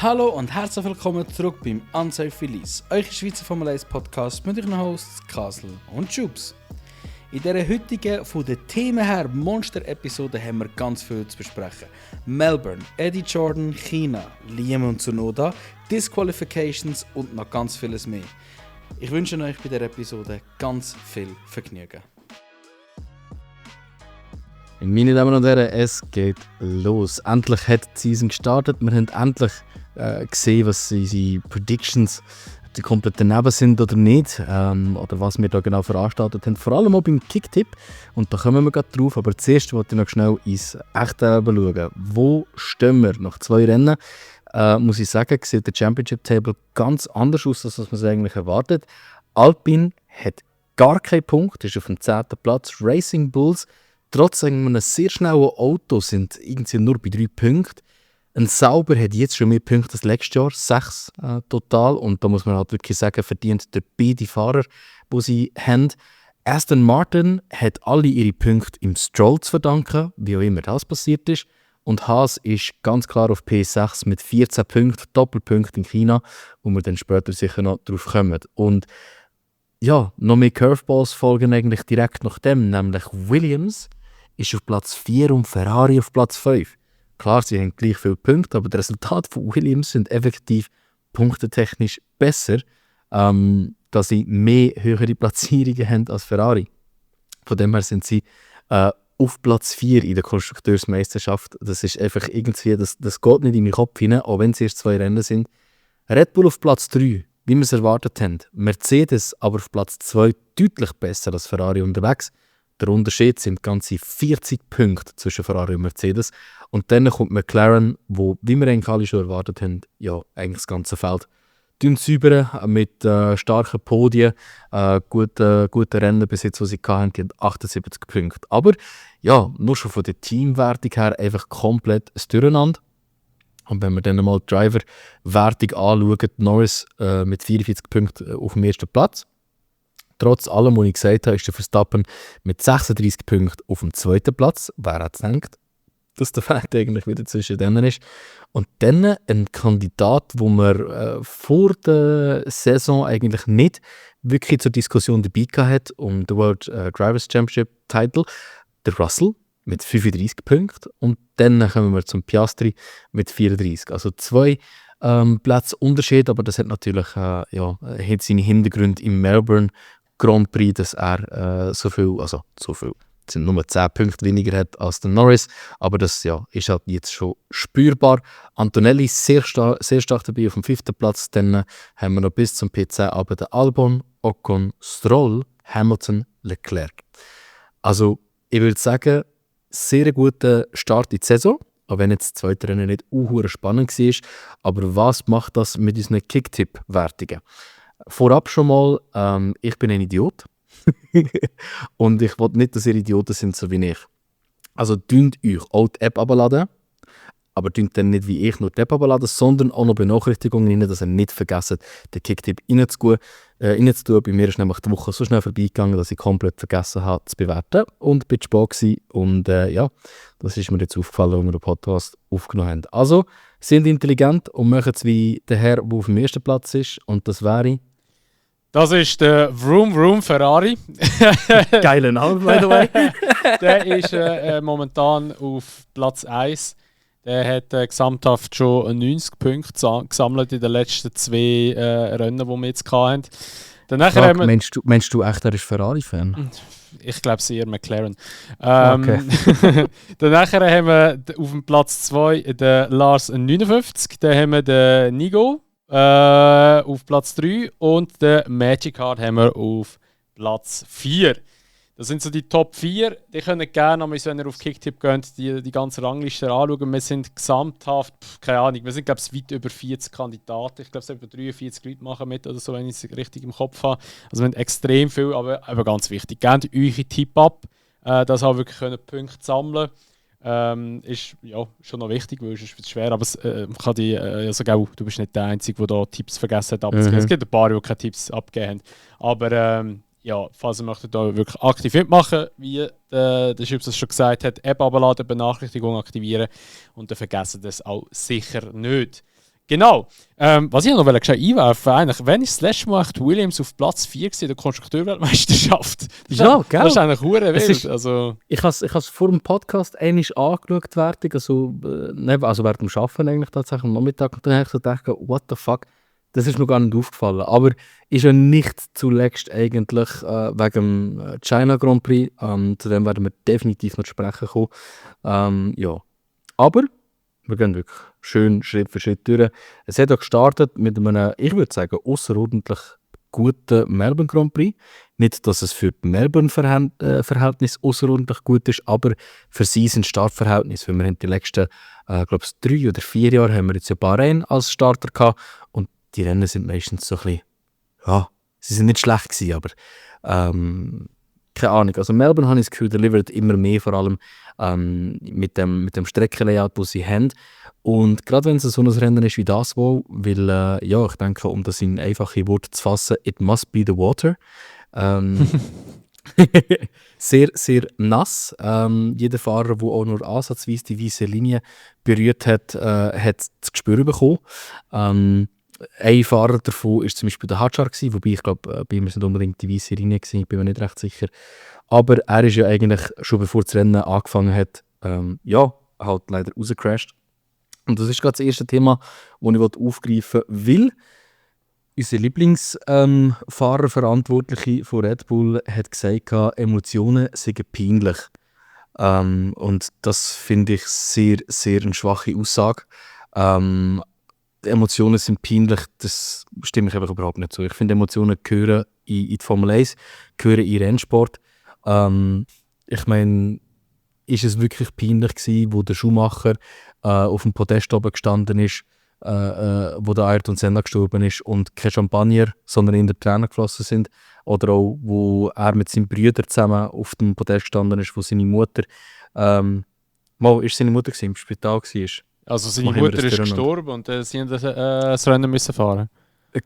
Hallo und herzlich willkommen zurück beim Unsafe Release, euer Schweizer Formel 1 Podcast mit euren Hosts Kasel und Schubs. In dieser heutigen, von den Themen her Monster-Episode haben wir ganz viel zu besprechen. Melbourne, Eddie Jordan, China, Liam und Tsunoda, Disqualifications und noch ganz vieles mehr. Ich wünsche euch bei dieser Episode ganz viel Vergnügen. Meine Damen und Herren, es geht los. Endlich hat die Season gestartet. Wir haben endlich gesehen, was unsere Predictions komplett daneben sind oder nicht. Oder was wir da genau veranstaltet haben. Vor allem auch beim Kicktipp. Und da kommen wir gerade drauf. Aber zuerst wollte ich noch schnell ins echte Leben schauen. Wo stehen wir? Nach 2 Rennen, muss ich sagen, sieht der Championship Table ganz anders aus, als man es eigentlich erwartet. Alpine hat gar keinen Punkt, ist auf dem 10. Platz. Racing Bulls trotz einem sehr schnellen Auto sind irgendwie nur bei 3 Punkten. Ein Sauber hat jetzt schon mehr Punkte als letztes Jahr, 6 total. Und da muss man halt wirklich sagen, verdient der beide Fahrer, die sie haben. Aston Martin hat alle ihre Punkte im Stroll zu verdanken, wie auch immer das passiert ist. Und Haas ist ganz klar auf P6 mit 14 Punkten, Doppelpunkt in China, wo wir dann später sicher noch drauf kommen. Und ja, noch mehr Curveballs folgen eigentlich direkt nach dem, nämlich Williams ist auf Platz 4 und Ferrari auf Platz 5. Klar, sie haben gleich viele Punkte, aber die Resultate von Williams sind effektiv punktetechnisch besser, da sie mehr höhere Platzierungen haben als Ferrari. Von dem her sind sie auf Platz 4 in der Konstrukteursmeisterschaft. Das ist einfach irgendwie, das geht nicht in meinen Kopf hinein, auch wenn es erst 2 Rennen sind. Red Bull auf Platz 3, wie wir es erwartet haben. Mercedes aber auf Platz 2 deutlich besser als Ferrari unterwegs. Der Unterschied sind ganze 40 Punkte zwischen Ferrari und Mercedes. Und dann kommt McLaren, wo, wie wir eigentlich alle schon erwartet haben, ja, eigentlich das ganze Feld säubern mit starken Podien, guten Rennen bis jetzt, die sie hatten, die haben 78 Punkte. Aber ja, nur schon von der Teamwertung her einfach komplett das Durcheinander. Und wenn wir dann mal die Driver-Wertung anschauen, Norris mit 44 Punkten auf dem ersten Platz. Trotz allem, was ich gesagt habe, ist der Verstappen mit 36 Punkten auf dem 2. Platz. Wer hat gedacht, dass der Fakt eigentlich wieder zwischen denen ist. Und dann ein Kandidat, wo man vor der Saison eigentlich nicht wirklich zur Diskussion dabei hatte, um den World Drivers' Championship Title, der Russell mit 35 Punkten. Und dann kommen wir zum Piastri mit 34. Also 2 Plätze Unterschied, aber das hat natürlich hat seine Hintergründe im Melbourne Grand Prix, dass er so viel, es sind nur 10 Punkte weniger hat als der Norris, aber das ist halt jetzt schon spürbar. Antonelli sehr stark dabei auf dem 5. Platz, dann haben wir noch bis zum P10 aber den Albon, Ocon, Stroll, Hamilton, Leclerc. Also ich würde sagen, sehr guter Start in die Saison, auch wenn jetzt das 2. Rennen nicht spannend war, aber was macht das mit unseren Kicktipp-Wertungen? Vorab schon mal, ich bin ein Idiot und ich will nicht, dass ihr Idioten sind, so wie ich. Also dünnt euch auch die App abladen, aber dünnt dann nicht wie ich nur die App abladen, sondern auch noch Benachrichtigungen rein, dass ihr nicht vergessen, den Kicktipp reinzutun. Bei mir ist nämlich die Woche so schnell vorbeigegangen, dass ich komplett vergessen habe zu bewerten und bin spät gewesen. Und das ist mir jetzt aufgefallen, als wir den Podcast aufgenommen haben. Also, sind intelligent und machen es wie der Herr, der auf dem 1. Platz ist, und das wäre... Das ist der Vroom Vroom Ferrari. Geiler Name, by the way. Der ist momentan auf Platz 1. Der hat gesamthaft schon 90 Punkte gesammelt in den letzten 2 Rennen, die wir jetzt hatten. Meinst du echt, er ist Ferrari-Fan? Ich glaube, es ist eher McLaren. Okay. Danach haben wir auf dem Platz 2 den Lars 59. Dann haben wir den Nigo auf Platz 3 und den Magic Card haben wir auf Platz 4. Das sind so die Top 4. Die können gerne, wenn ihr auf Kicktipp geht, die ganze Rangliste anschauen. Wir sind gesamthaft, keine Ahnung, wir sind glaube ich weit über 40 Kandidaten. Ich glaube, es über 43 Leute machen mit oder so, wenn ich es richtig im Kopf habe. Also wir haben extrem viel, aber ganz wichtig. Gebt eure Tipp ab, dass ihr wirklich Punkte sammeln können. Ist ja schon noch wichtig, weil es ist schwer, aber du bist nicht der Einzige, der da Tipps vergessen hat abzugeben. Es gibt ein paar, die keine Tipps abgegeben haben. Aber falls ihr möchtet da wirklich aktiv mitmachen, wie der Schubs das schon gesagt hat, App abladen, Benachrichtigung aktivieren und dann vergessen das auch sicher nicht. Genau. Was ich noch einwerfen eigentlich, wann ist das letzte Mal echt Williams auf Platz 4 in der Konstrukteurweltmeisterschaft? Ja, gell? Das ist eigentlich hure Es wild. ist- Also, Ich habe es vor dem Podcast einmal angeschaut, also während dem Arbeiten eigentlich tatsächlich am Nachmittag. Und dann habe ich so gedacht, what the fuck, das ist mir gar nicht aufgefallen. Aber ist ja nicht zuletzt eigentlich wegen dem China Grand Prix. Zu dem werden wir definitiv noch zu sprechen kommen. Ja. Aber wir gehen wirklich schön Schritt für Schritt durch. Es hat auch gestartet mit einem, ich würde sagen, außerordentlich guten Melbourne Grand Prix. Nicht, dass es für die Melbourne-Verhältnis außerordentlich gut ist, aber für sie sind Startverhältnis, weil wir haben die letzten, glaube ich, 3 oder 4 Jahre haben wir jetzt ja Bahrain als Starter gehabt und die Rennen sind meistens so ein bisschen, ja, sie sind nicht schlecht gewesen, aber keine Ahnung. Also Melbourne, habe ich das Gefühl, delivert immer mehr, vor allem mit dem Streckenlayout, das sie haben. Und gerade wenn es so ein Rennen ist wie das wohl, weil, ja, ich denke, um das in einfache Worte zu fassen, it must be the water. Sehr, sehr nass. Jeder Fahrer, der auch nur ansatzweise die weiße Linie berührt hat, hat das Gespür bekommen. Ein Fahrer davon war zum Beispiel der Hadjar, wobei ich glaube, bei ihm war es nicht unbedingt die weiße Linie, ich bin mir nicht recht sicher. Aber er ist ja eigentlich schon bevor das Rennen angefangen hat, ja, halt leider rausgecrashed. Und das ist gerade das erste Thema, das ich aufgreifen will. Unser Lieblingsfahrer, Verantwortliche von Red Bull, hat gesagt, Emotionen seien peinlich. Und das finde ich sehr, sehr eine schwache Aussage. Die Emotionen sind peinlich, das stimme ich einfach überhaupt nicht zu. Ich finde, Emotionen gehören in die Formel 1, gehören in Rennsport. Ich meine, ist es wirklich peinlich gewesen, wo der Schumacher auf dem Podest oben gestanden ist, wo der Ayrton Senna gestorben ist und kein Champagner, sondern in der Tränen geflossen sind. Oder auch, wo er mit seinen Brüdern zusammen auf dem Podest gestanden ist, wo seine Mutter, ist seine Mutter gewesen, im Spital war. also seine Machen wir Mutter das ist durcheinander. gestorben und sie haben das Rennen müssen fahren.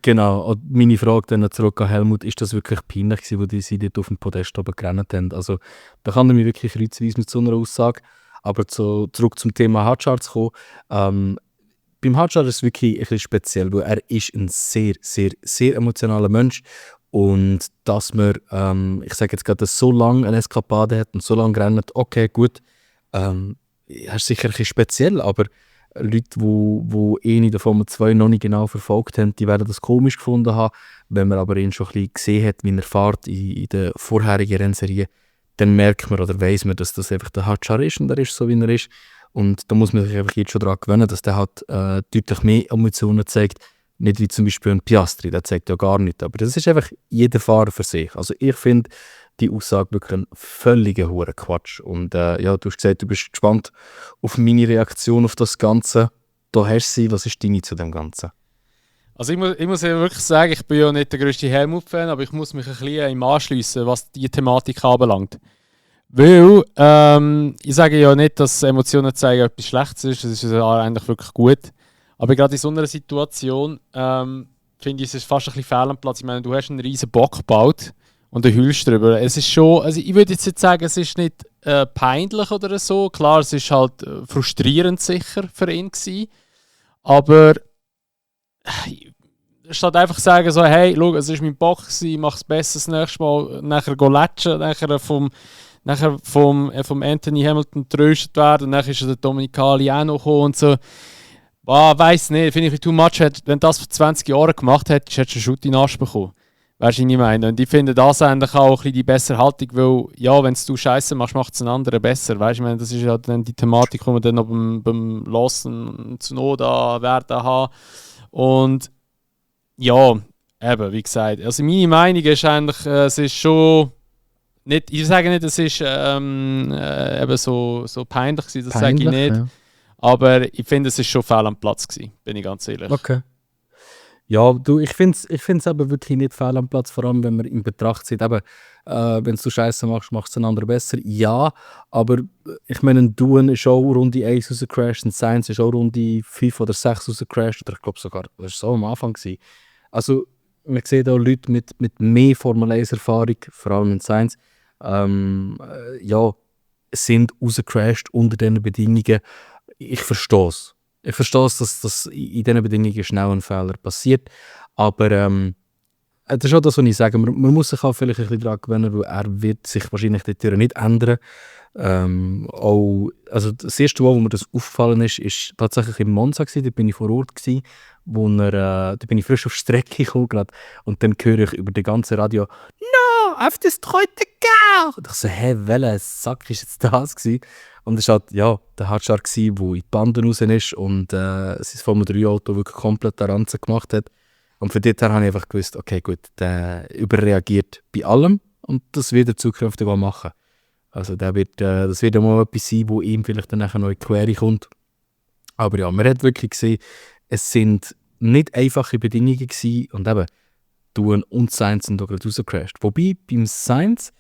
Genau, und meine Frage dann zurück an Helmut, ist das wirklich peinlich gewesen, wo die sie dort auf dem Podest oben gerannt haben? Also, da kann er mich wirklich reizweise mit so einer Aussage. Aber zurück zum Thema Hadjar zu kommen. Beim Hadjar ist es wirklich ein bisschen speziell, weil er ist ein sehr, sehr, sehr emotionaler Mensch. Und dass man, ich sage jetzt gerade, so lange eine Eskapade hat und so lange rennt, okay, gut, ist sicher ein bisschen speziell, aber Leute, die ihn in der Formel 2 noch nicht genau verfolgt haben, die werden das komisch gefunden haben. Wenn man aber ihn schon ein bisschen gesehen hat, wie er fährt in der vorherigen Rennserie, dann merkt man oder weiss man, dass das einfach der Hadjar ist und er ist so, wie er ist. Und da muss man sich einfach jetzt schon daran gewöhnen, dass der halt deutlich mehr Emotionen zeigt. Nicht wie zum Beispiel ein Piastri, der zeigt ja gar nichts. Aber das ist einfach jeder Fahrer für sich. Also ich finde die Aussage wirklich ein völliger Quatsch. Und ja, du hast gesagt, du bist gespannt auf meine Reaktion auf das Ganze. Da hast du sie. Was ist deine zu dem Ganzen? Also ich muss ja wirklich sagen, ich bin ja nicht der grösste Helmut-Fan, aber ich muss mich ein bisschen ihm anschliessen, was die Thematik anbelangt. Weil, ich sage ja nicht, dass Emotionen zeigen etwas Schlechtes ist, das ist ja eigentlich wirklich gut. Aber gerade in so einer Situation finde ich, es ist fast ein bisschen fehl am Platz. Ich meine, du hast einen riesen Bock gebaut und du heulst drüber. Es ist schon, also ich würde jetzt nicht sagen, es ist nicht peinlich oder so. Klar, es ist halt frustrierend sicher für ihn gewesen. Aber statt einfach sagen so, hey, schau, es ist mein Bock gewesen, ich mache es besser das nächste Mal, nachher go latschen, nachher vom Anthony Hamilton tröstet werden, nachher ist der Dominicali auch noch gekommen und so. Weiss nicht, finde ich too much. Wenn du das vor 20 Jahren gemacht hättest, hättest du einen Schutt in den Arsch bekommen. Weißt du, was ich meine? Und ich finde das eigentlich auch ein bisschen die bessere Haltung, weil, ja, wenn du Scheiße machst, macht es einen anderen besser. Weißt du, ich meine, das ist ja dann die Thematik, die wir dann noch beim Lossen zu Noda werden haben. Und ja, eben, wie gesagt, also meine Meinung ist eigentlich, es ist schon nicht, ich sage nicht, es ist eben so peinlich gewesen, das sage ich nicht. Ja. Aber ich finde, es ist schon fehl am Platz gewesen, bin ich ganz ehrlich. Okay. Ja, du, ich find's aber wirklich nicht fehl am Platz, vor allem wenn man in Betracht zieht. Eben, wenn du Scheiße machst, machst es einen anderen besser. Ja, aber ich meine, ein Duen ist auch Runde 1 rausgecrashed, ein Sainz ist auch Runde 5 oder 6 rausgecrashed. Oder ich glaube sogar, das war so am Anfang gewesen. Also, man sieht auch Leute mit mehr Formel 1-Erfahrung, vor allem in Sainz, ja, sind rausgecrashed unter diesen Bedingungen. Ich verstehe es. Ich verstehe es, dass das in diesen Bedingungen schnell ein Fehler passiert, aber das ist auch das, was ich sage. Man muss sich auch vielleicht ein bisschen daran gewöhnen, weil er wird sich wahrscheinlich die Türen nicht ändern. Also das erste Mal, wo mir das aufgefallen ist, ist tatsächlich in Monza gewesen. Da bin ich vor Ort gewesen, da bin ich frisch auf die Strecke gekommen grad, und dann höre ich über das ganze Radio «No, auf das zweite Gau!» Und ich so welcher Sack ist jetzt das gewesen? Und es war halt, der Hardstart, der in die Banden raus ist und sein Formel 3 Auto wirklich komplett den Ranzen gemacht hat. Und von dort her habe ich einfach gewusst, okay gut, der überreagiert bei allem und das wird er zukünftig auch machen. Also das wird ja mal etwas sein, wo ihm vielleicht dann nachher noch in die Quere kommt. Aber ja, man hat wirklich gesehen, es sind nicht einfache Bedingungen gewesen und eben, Doohan und Sainz sind da gerade rausgecrashed. Wobei, beim Sainz,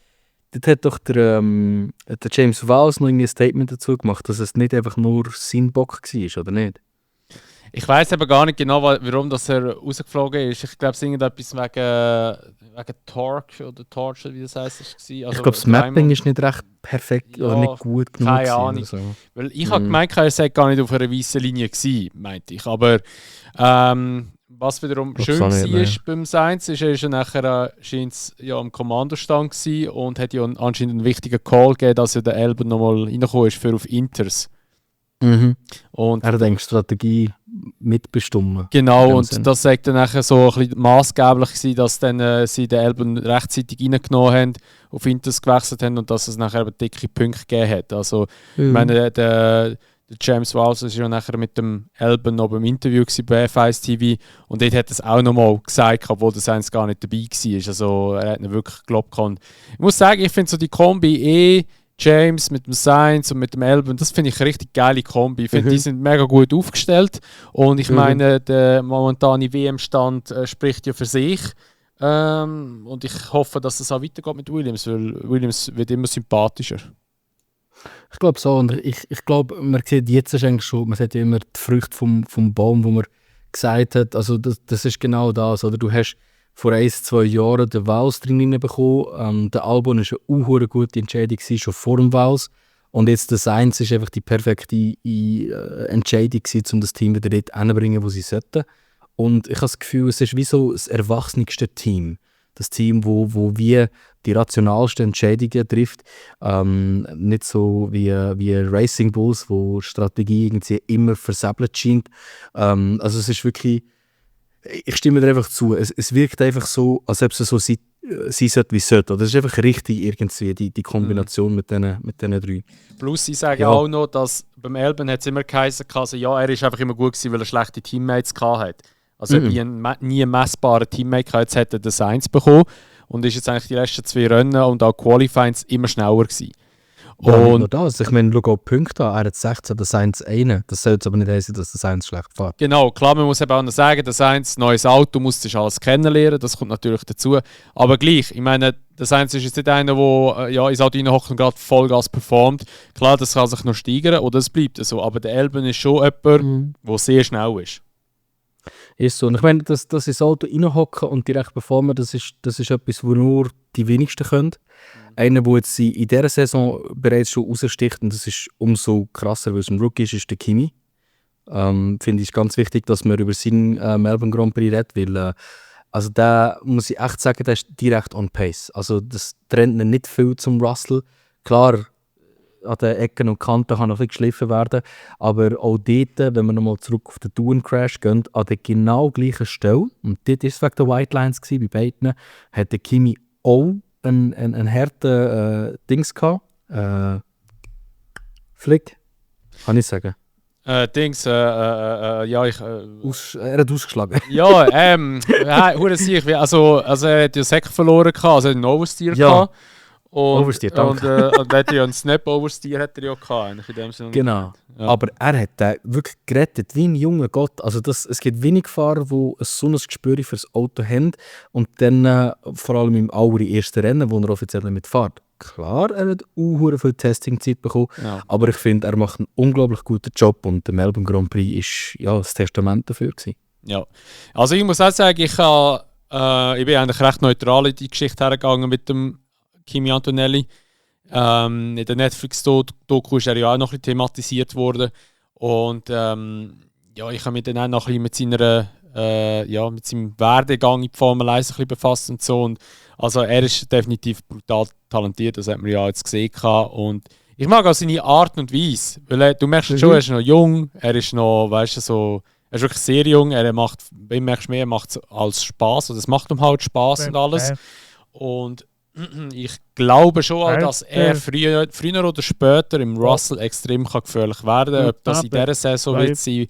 dort hat doch der James Vowles noch ein Statement dazu gemacht, dass es nicht einfach nur sein Bock war, oder nicht? Ich weiss aber gar nicht genau, warum dass er rausgeflogen ist. Ich glaube, es ist irgendetwas wegen Torque oder Torch, wie das heisst. Also, ich glaube, das Mapping ist nicht recht perfekt oder nicht gut genug. Keine Ahnung. So. Weil ich habe gemeint, er sei gar nicht auf einer weißen Linie gewesen, meinte ich. Aber was wiederum schön war beim Sainz, ist, er ist nachher am Kommandostand gewesen und hat ja anscheinend einen wichtigen Call gegeben, dass er der Albon nochmal reingekommen ist für auf Inters. Mhm. Und er hat eine Strategie mitbestimmt. Genau, und das sagt dann nachher so ein bisschen maßgeblich gewesen, dass dann, sie den Albon rechtzeitig reingenommen haben, auf Inters gewechselt haben und dass es nachher eben dicke Punkte gegeben hat. Also, ich meine, der James Vowles war ja nachher mit dem Albon noch beim Interview bei F1 TV und dort hat er es auch nochmal gesagt, obwohl der Sainz gar nicht dabei war. Also, er hat ihn wirklich geglaubt. Ich muss sagen, ich finde so die Kombi James mit dem Sainz und mit dem Albon, das finde ich eine richtig geile Kombi. Ich finde, die sind mega gut aufgestellt und ich meine, der momentane WM-Stand spricht ja für sich. Und ich hoffe, dass es auch weitergeht mit Williams, weil Williams wird immer sympathischer. Ich glaube so, und ich glaube, man sieht jetzt eigentlich schon, man sieht ja immer die Früchte vom Baum, wo man gesagt hat, also das ist genau das, oder? Du hast vor 1-2 Jahren den Vowles drin bekommen. Der Albon war eine gute Entscheidung, schon vor dem Vowles. Und jetzt der Sainz ist einfach die perfekte Entscheidung, um das Team wieder dort hinzubringen, wo sie sollten. Und ich habe das Gefühl, es ist wie so das erwachsenste Team. Das Team, wo wie die rationalsten Entscheidungen trifft. Nicht so wie Racing Bulls, wo Strategie irgendwie immer versäbelt scheint. Also es ist wirklich... Ich stimme dir einfach zu. Es wirkt einfach so, als ob es so sein sollte, wie es sollte. Das ist einfach richtig irgendwie, die Kombination mit diesen drei. Plus, ich sage auch noch, dass beim Albon hat es immer geheißen, also, er ist einfach immer gut gewesen, weil er schlechte Teammates hatte. Also nie einen messbaren Teammate hatte. Jetzt hat er den Sainz bekommen und ist jetzt eigentlich die letzten 2 Rennen und auch Qualifyings immer schneller gewesen. Und nur das. Ich meine, schau auch die Punkte an. Er hat 16, der Sainz 1. Das sollte aber nicht heißen, dass der Sainz schlecht fährt. Genau, klar, man muss eben auch noch sagen, der Sainz, neues Auto, muss sich alles kennenlernen, das kommt natürlich dazu. Aber gleich, ich meine, der Sainz ist jetzt nicht einer, der ins Auto reinhockt und gerade Vollgas performt. Klar, das kann sich noch steigern oder es bleibt so. Aber der Albon ist schon jemand, der sehr schnell ist. Ist so. Und ich meine, dass ins Auto reinhocken und direkt performen, das ist etwas, was nur die wenigsten können. Einer, der jetzt in dieser Saison bereits schon raussticht, und das ist umso krasser, weil es ein Rookie ist der Kimi. Finde ich ganz wichtig, dass man über seinen Melbourne Grand Prix redet, weil also da muss ich echt sagen, der ist direkt on pace. Also das trennt ihn nicht viel zum Russell. Klar, an den Ecken und Kanten kann noch ein bisschen geschliffen werden, aber auch dort, wenn wir nochmal zurück auf den Doohan-Crash gehen, an der genau gleichen Stelle, und dort war es wegen der White Lines bei beiden, hat der Kimi auch einen harten Dings gehabt. Flick, kann ich sagen. Er hat ausgeschlagen. Also er hat ja Säcke verloren gehabt, also einen Oversteer gehabt. Oversteer, danke. Und er hat ja einen Snap-Oversteer hat er ja gehabt, in dem Sinne. Genau. Ja. Aber er hat den wirklich gerettet, wie ein junger Gott. Also es gibt wenig Fahrer, die so ein Gespür für das Auto haben und dann vor allem im allerersten Rennen, wo er offiziell mitfährt. Klar, er hat auch viel Testing-Zeit bekommen, aber ich finde, er macht einen unglaublich guten Job und der Melbourne Grand Prix war das Testament dafür gewesen. Ja, also ich muss auch sagen, ich bin eigentlich recht neutral in die Geschichte hergegangen mit dem Kimi Antonelli. In der Netflix-Doku ist er ja auch noch ein bisschen thematisiert worden. Und ja, ich habe mich dann auch noch ein bisschen mit seinem Werdegang in die Formel 1 ein bisschen befasst und so. Und also er ist definitiv brutal talentiert, das hat man ja jetzt gesehen. Und ich mag auch seine Art und Weise. Weil du merkst schon, er ist noch jung, er ist noch, weißt du, so, er ist wirklich sehr jung, er macht es als Spaß, oder es macht ihm halt Spaß und alles. Und ich glaube schon, auch, dass er früher oder später im Russell extrem gefährlich werden kann. Ob das in dieser Saison wird sein,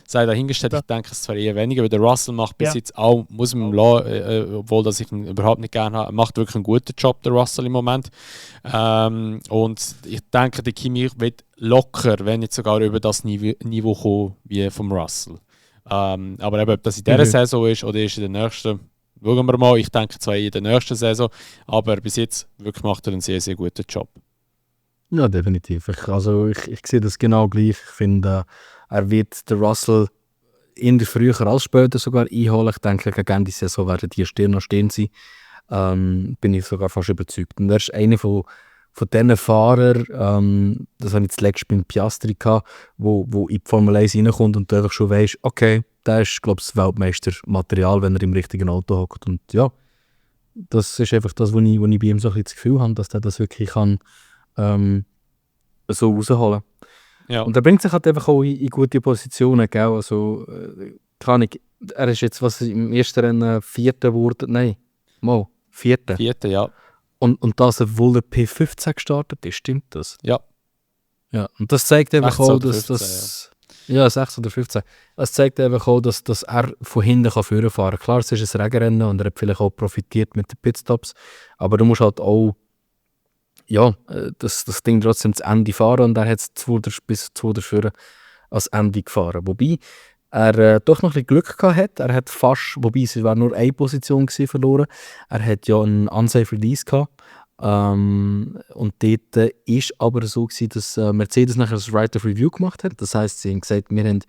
sei dahingestellt. Ich denke es zwar eher weniger, weil der Russell macht bis jetzt auch, muss man ihm lassen, obwohl das ich ihn überhaupt nicht gerne habe, macht wirklich einen guten Job, der Russell im Moment. Und ich denke, der Kimi wird locker, wenn nicht sogar über das Niveau kommen wie vom Russell. Aber eben, ob das in dieser Saison ist oder ist in der nächsten, schauen wir mal. Ich denke zwar in der nächsten Saison, aber bis jetzt wirklich macht er einen sehr, sehr guten Job. Ja, definitiv. Ich sehe das genau gleich. Ich finde, er wird den Russell in der früher als später sogar einholen. Ich denke, gegen Ende der Saison werden die noch stehen sein. Bin ich sogar fast überzeugt. Und er ist einer von diesen Fahrern, das habe ich zuletzt beim Piastri gehabt, wo in die Formel 1 reinkommt und du einfach schon weißt, okay, der ist, glaube ich, das Weltmeistermaterial, wenn er im richtigen Auto hockt. Und ja, das ist einfach das, wo ich bei ihm so ein bisschen das Gefühl habe, dass der das wirklich kann, so rausholen. Ja. Und er bringt sich halt einfach auch in gute Positionen, gell? Also, er ist jetzt im ersten Rennen Vierter geworden, Vierter. Vierter, ja. Und das, obwohl er P15 gestartet ist, stimmt das? Ja. Ja, und das zeigt einfach auch, dass 15, das... Ja, 16 oder 15. Das zeigt einfach auch, dass er von hinten fahren kann. Klar, es ist ein Regenrennen und er hat vielleicht auch profitiert mit den Pitstops, aber du musst halt auch das Ding trotzdem zu Ende fahren und er hat es bis zu der Führer ans Ende gefahren. Wobei er doch noch ein bisschen Glück gehabt hat. Er hat fast, wobei es war nur eine Position verloren. Er hat ja einen unsafe Release gehabt. Und dort ist aber so gewesen, dass Mercedes nachher das Right of Review gemacht hat. Das heisst, sie haben gesagt, wir haben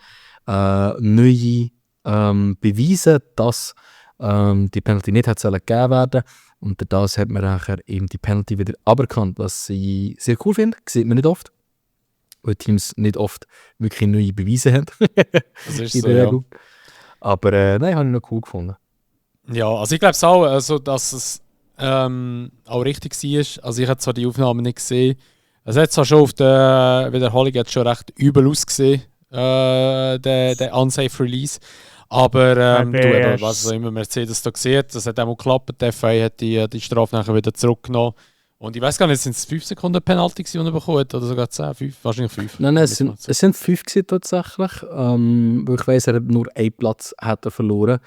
neue Beweise, dass die Penalty nicht hat gegeben werden. Und das hat man nachher eben die Penalty wieder aberkannt, was ich sehr cool finde. Das sieht man nicht oft, weil Teams nicht oft wirklich neue Beweise haben. Das ist so, ja. Aber nein, habe ich noch cool gefunden. Ja, also ich glaube es auch, also, dass es auch richtig war. Also ich habe zwar die Aufnahme nicht gesehen. Es hat zwar schon auf der Wiederholung jetzt schon recht übel ausgesehen, der Unsafe Release. Aber was immer Mercedes da sieht, das hat auch mal geklappt. Die FIA hat die Strafe nachher wieder zurückgenommen. Und ich weiß gar nicht, sind es 5 Sekunden Penalty, die er bekommen hat, oder sogar 10, 5? Wahrscheinlich 5. Nein, es sind 5 gewesen, tatsächlich. Weil ich weiss, er hat nur einen Platz verloren.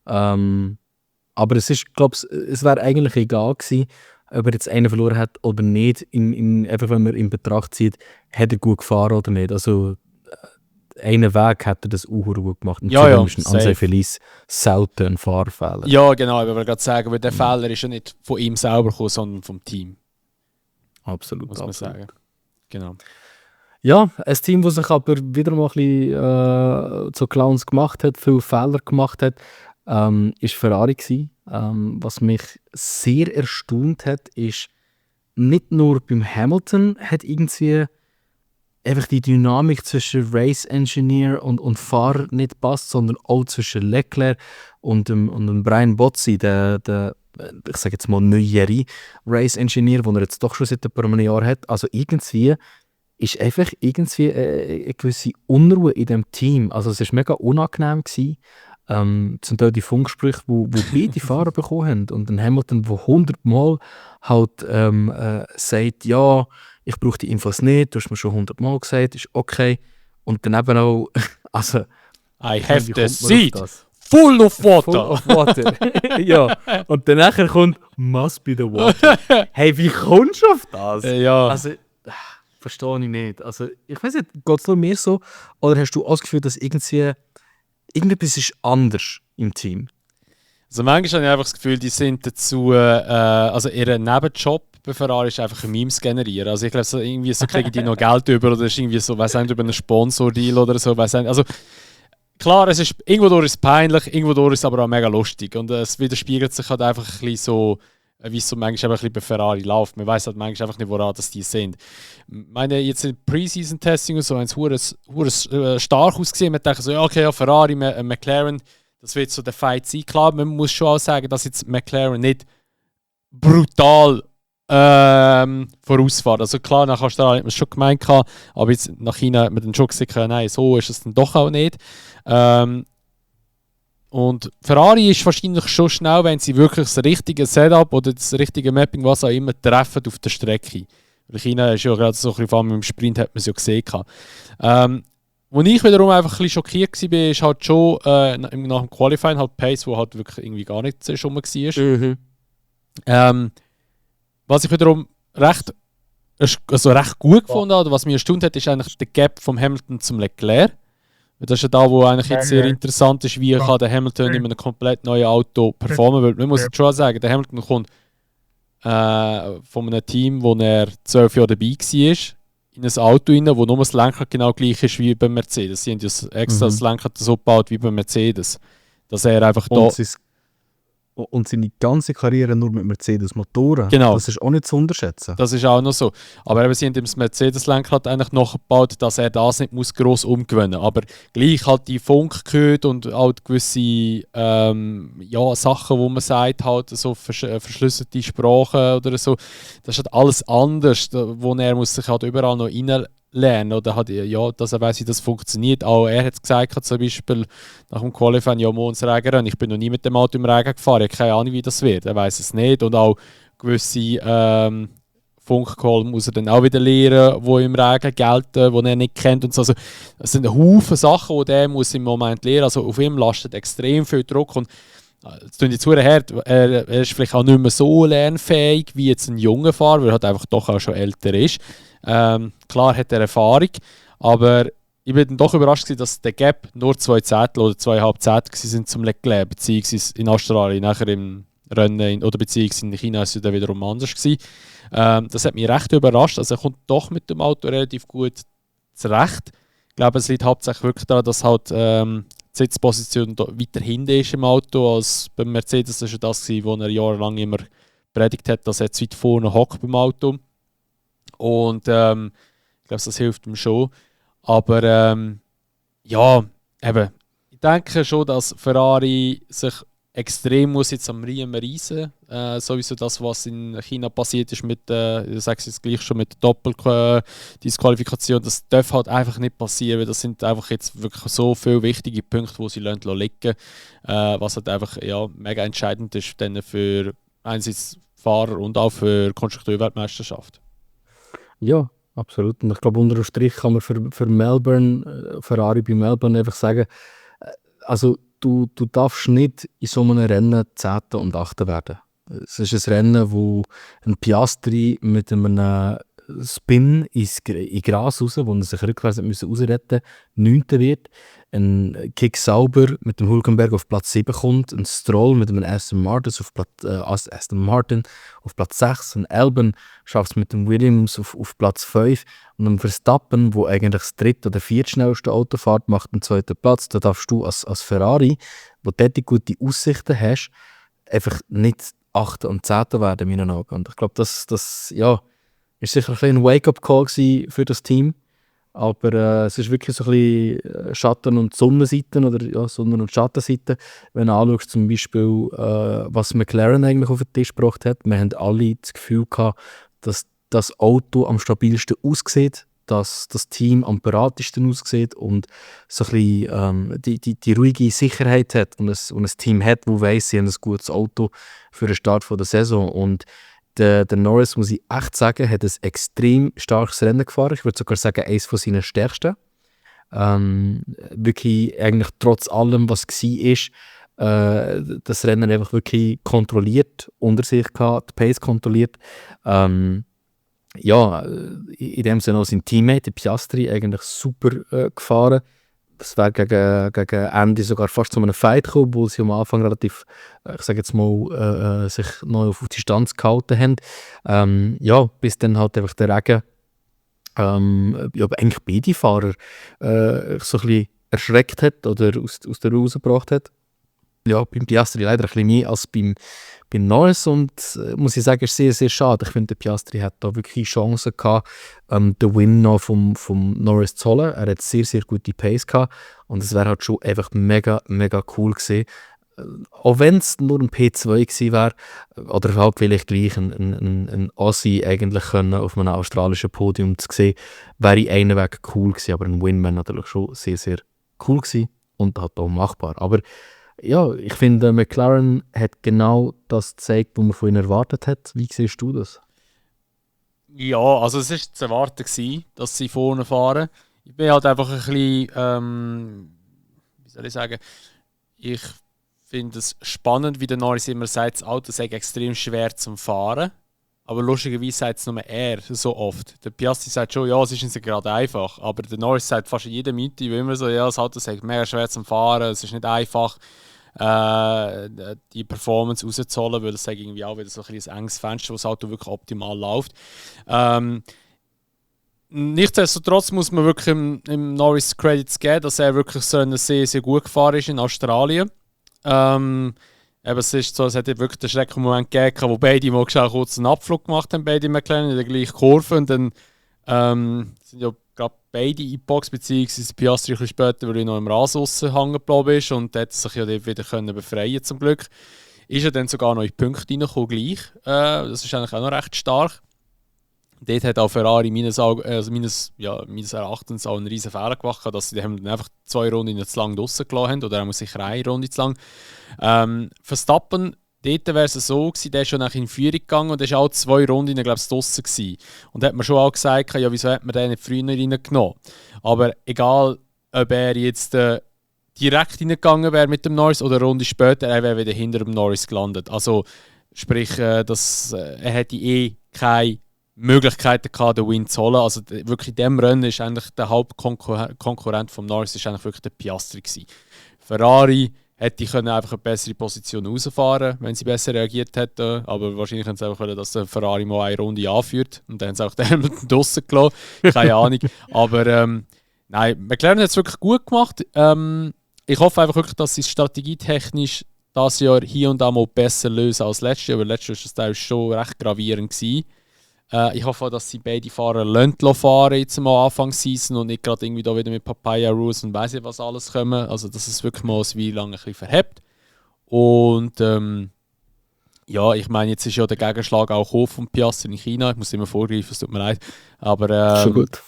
Aber es wäre eigentlich egal gewesen, ob er jetzt einen verloren hat oder nicht. Einfach wenn man in Betracht zieht, hat er gut gefahren oder nicht. Also einen Weg hat er das auch gut gemacht. Und ja, ist ein Unsafe Release selten ein Fahrfehler. Ja, genau. Ich wollte gerade sagen, weil der Fehler ist ja nicht von ihm selber gekommen, sondern vom Team. Absolut. Muss man sagen. Genau. Ja, ein Team, das sich aber wieder mal ein bisschen zu Clowns gemacht hat, viele Fehler gemacht hat, ist Ferrari gewesen. Was mich sehr erstaunt hat, ist, nicht nur beim Hamilton hat irgendwie einfach die Dynamik zwischen Race Engineer und Fahrer nicht passt, sondern auch zwischen Leclerc und dem Brian Bozzi, der ich sage jetzt mal neuere Race Engineer, den er jetzt doch schon seit ein paar Jahren hat. Also irgendwie ist einfach eine gewisse Unruhe in dem Team. Also es war mega unangenehm gewesen. Zum Teil die Funksprüche, wo beide Fahrer bekommen haben. Und ein Hamilton, der 100 Mal halt sagt, ja, ich brauche die Infos nicht, du hast mir schon 100 Mal gesagt, ist okay. Und dann eben auch, also... I have the seat full of water. Full of water. Ja, und dann nachher kommt, must be the water. Hey, wie kommst du auf das? Ja. Also, verstehe ich nicht. Also, ich weiß nicht, geht es nur mir so? Oder hast du auch das Gefühl, dass irgendetwas ist anders im Team? Also manchmal habe ich einfach das Gefühl, die sind dazu, also ihr Nebenjob bei Ferrari ist einfach Memes generieren. Also ich glaube, so, irgendwie so kriegen die noch Geld über oder ist irgendwie so, weiss nicht, über einen Sponsor-Deal oder so, weiss nicht. Also klar, es ist, irgendwo durch ist es peinlich, irgendwo durch ist es aber auch mega lustig und es widerspiegelt sich halt einfach ein bisschen so, wie es so manchmal ein bisschen bei Ferrari läuft. Man weiß halt manchmal einfach nicht, woran das die sind. Ich meine, jetzt in Preseason-Testing und so haben es stark ausgesehen. Man denkt so, ja, okay, ja, Ferrari, McLaren, das wird so der Fight sein. Klar, man muss schon auch sagen, dass jetzt McLaren nicht brutal vorausfahren. Also klar, nach Australien hat man es schon gemeint, aber jetzt nach China hat man dann schon gesagt, nein, so ist es dann doch auch nicht. Und Ferrari ist wahrscheinlich schon schnell, wenn sie wirklich das richtige Setup oder das richtige Mapping, was auch immer, treffen auf der Strecke. Weil China ist ja gerade so ein bisschen, vor allem im Sprint hat man es ja gesehen. Wo ich wiederum einfach ein bisschen schockiert war, ist halt schon nach dem Qualifying halt Pace, wo halt wirklich irgendwie gar nicht so schon mal war. Was ich wiederum recht gut gefunden habe, oder was mich erstaunt hat, ist eigentlich der Gap vom Hamilton zum Leclerc. Das ist ja da, wo eigentlich jetzt sehr interessant ist, wie kann der Hamilton in einem komplett neuen Auto performen. Weil man muss jetzt schon sagen, der Hamilton kommt von einem Team, wo er 12 Jahre dabei war, in ein Auto rein, wo nur das Lenkrad genau gleich ist wie beim Mercedes. Sie haben ja extra das Lenkrad so gebaut wie beim Mercedes. Dass er einfach da... Und seine ganze Karriere nur mit Mercedes-Motoren. Genau. Das ist auch nicht zu unterschätzen. Das ist auch noch so. Aber eben, sie haben das Mercedes-Lenkrad eigentlich nachgebaut, dass er das nicht muss gross umgewöhnen muss. Aber gleich halt die Funk gehört und halt gewisse Sachen, wo man sagt, halt so verschlüsselte Sprachen oder so. Das ist halt alles anders, wo er muss sich halt überall noch reinlernen oder hat, ja, dass er weiss, wie das funktioniert. Auch er hat es gesagt, zum Beispiel nach dem Qualifying, ja, morgens Regen, ich bin noch nie mit dem Auto im Regen gefahren, ich habe keine Ahnung, wie das wird, er weiß es nicht. Und auch gewisse Funkcall muss er dann auch wieder lernen, die im Regen gelten, die er nicht kennt und so. Also, das sind Haufen Sachen, die er muss im Moment lernen. Also auf ihm lastet extrem viel Druck und es tut jetzt hart, er ist vielleicht auch nicht mehr so lernfähig wie jetzt ein junger Fahrer, weil er halt einfach doch auch schon älter ist. Klar hat er Erfahrung, aber ich bin dann doch überrascht gewesen, dass der Gap nur 2 Zehntel oder 2,5 Zehntel sind zum Leclerc, beziehungsweise in Australien, nachher im Rennen oder beziehungsweise in China ist es dann wiederum anders gewesen. Das hat mich recht überrascht, also er kommt doch mit dem Auto relativ gut zurecht. Ich glaube, es liegt hauptsächlich wirklich daran, dass halt die Sitzposition weiter hinten ist im Auto als beim Mercedes. Das war das, was er jahrelang immer predigt hat, dass er zu weit vorne hockt beim Auto. Und ich glaube, das hilft ihm schon. Aber ja, eben, ich denke schon, dass Ferrari sich extrem muss jetzt am Riemen reissen. Sowieso das, was in China passiert ist mit, ich sage es jetzt gleich schon, mit der Doppel-Disqualifikation, das darf halt einfach nicht passieren, weil das sind einfach jetzt wirklich so viele wichtige Punkte, die sie liegen lassen, was halt einfach ja, mega entscheidend ist dann für einerseits Fahrer und auch für die Konstrukteurweltmeisterschaft. Ja, absolut. Und ich glaube, unter dem Strich kann man für Melbourne, Ferrari bei Melbourne einfach sagen, also du darfst nicht in so einem Rennen 10. und 8. werden. Es ist ein Rennen, wo ein Piastri mit einem Spin ins Gras raus, wo er sich rückwärts ausretten musste, 9. wird. Ein Kick Sauber mit dem Hülkenberg auf Platz 7 kommt. Ein Stroll mit einem Aston Martin auf Platz 6. Ein Albon schafft es mit dem Williams auf Platz 5. Und ein Verstappen, wo eigentlich das 3. oder 4. schnellste Auto fährt, macht den 2. Platz. Da darfst du als Ferrari, wo du dort gute Aussichten hast, einfach nicht 8. und 10. werden, in meinen Augen. Und ich glaube, das ja, ist sicher ein Wake-up-Call für das Team. Aber es ist wirklich so ein bisschen Schatten- und Sonnenseiten oder ja, Sonnen- und Schattenseiten. Wenn du anschaust, zum Beispiel, was McLaren eigentlich auf den Tisch gebracht hat. Wir haben alle das Gefühl gehabt, dass das Auto am stabilsten aussieht, dass das Team am beratesten aussieht und so ein bisschen die ruhige Sicherheit hat und ein Team hat, das weiss, sie haben ein gutes Auto für den Start der Saison. Und der Norris, muss ich echt sagen, hat ein extrem starkes Rennen gefahren. Ich würde sogar sagen, eines von seinen stärksten. Wirklich eigentlich trotz allem, was war, das Rennen einfach wirklich kontrolliert, unter sich gehabt, die Pace kontrolliert. Ja, in dem Sinne auch sein Teammate, der Piastri, eigentlich super gefahren. Es wäre gegen Ende sogar fast zu einem Fight gekommen, wo sie am Anfang relativ, ich sage jetzt mal, sich noch auf Distanz gehalten haben. Ja, bis dann halt einfach der Regen, ja, eigentlich beide Fahrer so ein bisschen erschreckt hat oder aus der Ruhe gebracht hat. ja, beim Piastri leider ein bisschen mehr als beim Norris und muss ich sagen, ist sehr, sehr schade. Ich finde, der Piastri hat da wirklich Chancen gehabt, den Win noch vom Norris zu holen. Er hat sehr, sehr gute Pace gehabt und es wäre halt schon einfach mega, mega cool gewesen. Auch wenn es nur ein P2 gewesen wäre, oder halt vielleicht gleich ein Aussie eigentlich können, auf einem australischen Podium zu sehen, wäre einen Weg cool gewesen, aber ein Win wäre natürlich schon sehr, sehr cool gewesen und halt auch machbar. Aber ja, ich finde, McLaren hat genau das gezeigt, was man von ihnen erwartet hat. Wie siehst du das? Ja, also es war zu erwarten gewesen, dass sie vorne fahren. Ich bin halt einfach ein bisschen, wie soll ich sagen, ich finde es spannend, wie der Norris immer sagt, das Auto sei extrem schwer zum Fahren. Aber lustigerweise sagt es nur er so oft. Der Piastri sagt schon, ja, es ist nicht gerade einfach. Aber der Norris sagt fast in jedem Meeting immer so, ja, das Auto sei mega schwer zum Fahren, es ist nicht einfach, die Performance rauszuholen, weil das sei irgendwie auch wieder so ein enges Fenster, wo das Auto wirklich optimal läuft. Nichtsdestotrotz muss man wirklich im Norris Credits geben, dass er wirklich so sehr, sehr gut gefahren ist in Australien. Es ist so, es hat wirklich den Schreckmoment gegeben, wo beide mal kurz einen Abflug gemacht haben, beide McLaren in der gleichen Kurve. Und dann sind ja gerade beide in die Box, beziehungsweise Piastri ein bisschen später, weil er noch im Rasen hängen geblieben ist und hat sich ja dort wieder befreien zum Glück. Ist er dann sogar noch in die Punkte reingekommen gleich. Das ist eigentlich auch noch recht stark. Dort hat auch Ferrari meines Erachtens auch einen riesen Fehler gemacht, dass sie dann einfach 2 Runden zu lang draussen gelassen haben, oder er muss sicher 1 Runde zu lang. Verstappen, dort wäre es so gewesen, der ist schon in Führung gegangen und ist auch 2 Runden, glaube ich, draussen gewesen. Und da hat man schon auch gesagt, ja, wieso hat man den nicht früher reingenommen? Aber egal, ob er jetzt direkt reingegangen wäre mit dem Norris oder eine Runde später, er wäre wieder hinter dem Norris gelandet. Also sprich, er hätte keine Möglichkeiten gehabt, den Win zu holen. Also wirklich in diesem Rennen ist eigentlich der Hauptkonkurrent vom Norris ist eigentlich wirklich der Piastri gewesen. Ferrari hätte einfach eine bessere Position rausfahren, wenn sie besser reagiert hätten. Aber wahrscheinlich haben sie einfach wollen, dass der Ferrari mal eine Runde anführt. Und dann haben sie auch den Hamilton draussen gelassen. Keine Ahnung. Aber nein, McLaren hat es wirklich gut gemacht. Ich hoffe einfach wirklich, dass sie strategietechnisch dieses Jahr hier und da mal besser lösen als letztes Jahr. Weil letztes Jahr war das schon recht gravierend gewesen. Ich hoffe auch, dass sie beide Fahrer fahren jetzt mal Anfang Season und nicht gerade irgendwie da wieder mit Papaya Rules und weiss ich was alles kommen. Also dass es wirklich mal wie lange ein bisschen verhebt. Und ja, ich meine, jetzt ist ja der Gegenschlag auch hoch von Piastri in China. Ich muss immer vorgreifen, es tut mir leid. Aber schon gut.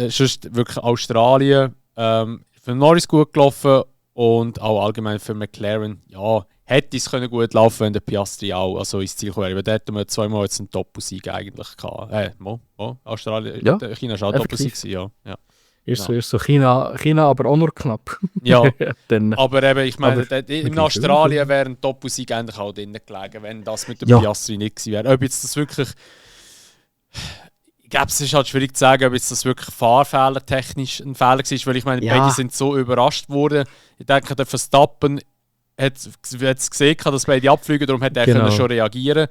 sonst wirklich Australien für Norris gut gelaufen und auch allgemein für McLaren, ja, hätte es gut laufen können, wenn der Piastri auch ins Ziel kommen wäre. Da hätten wir 2 Mal jetzt einen Doppelsieg eigentlich gehabt. Australien, Ja, China war auch Doppelsieg, ja. Ist so. China aber auch nur knapp. Ja, Dann, aber eben, ich meine, in Australien wäre ein Doppelsieg eigentlich auch drin gelegen, wenn das mit dem Piastri nicht gewesen wäre. Ob jetzt das wirklich... Ich glaube, es ist halt schwierig zu sagen, ob jetzt das wirklich fahrfehlertechnisch ein Fehler war, weil ich meine, beide sind so überrascht worden. Ich denke, der Verstappen hat es gesehen, dass beide abfliegen, darum hätte er schon reagieren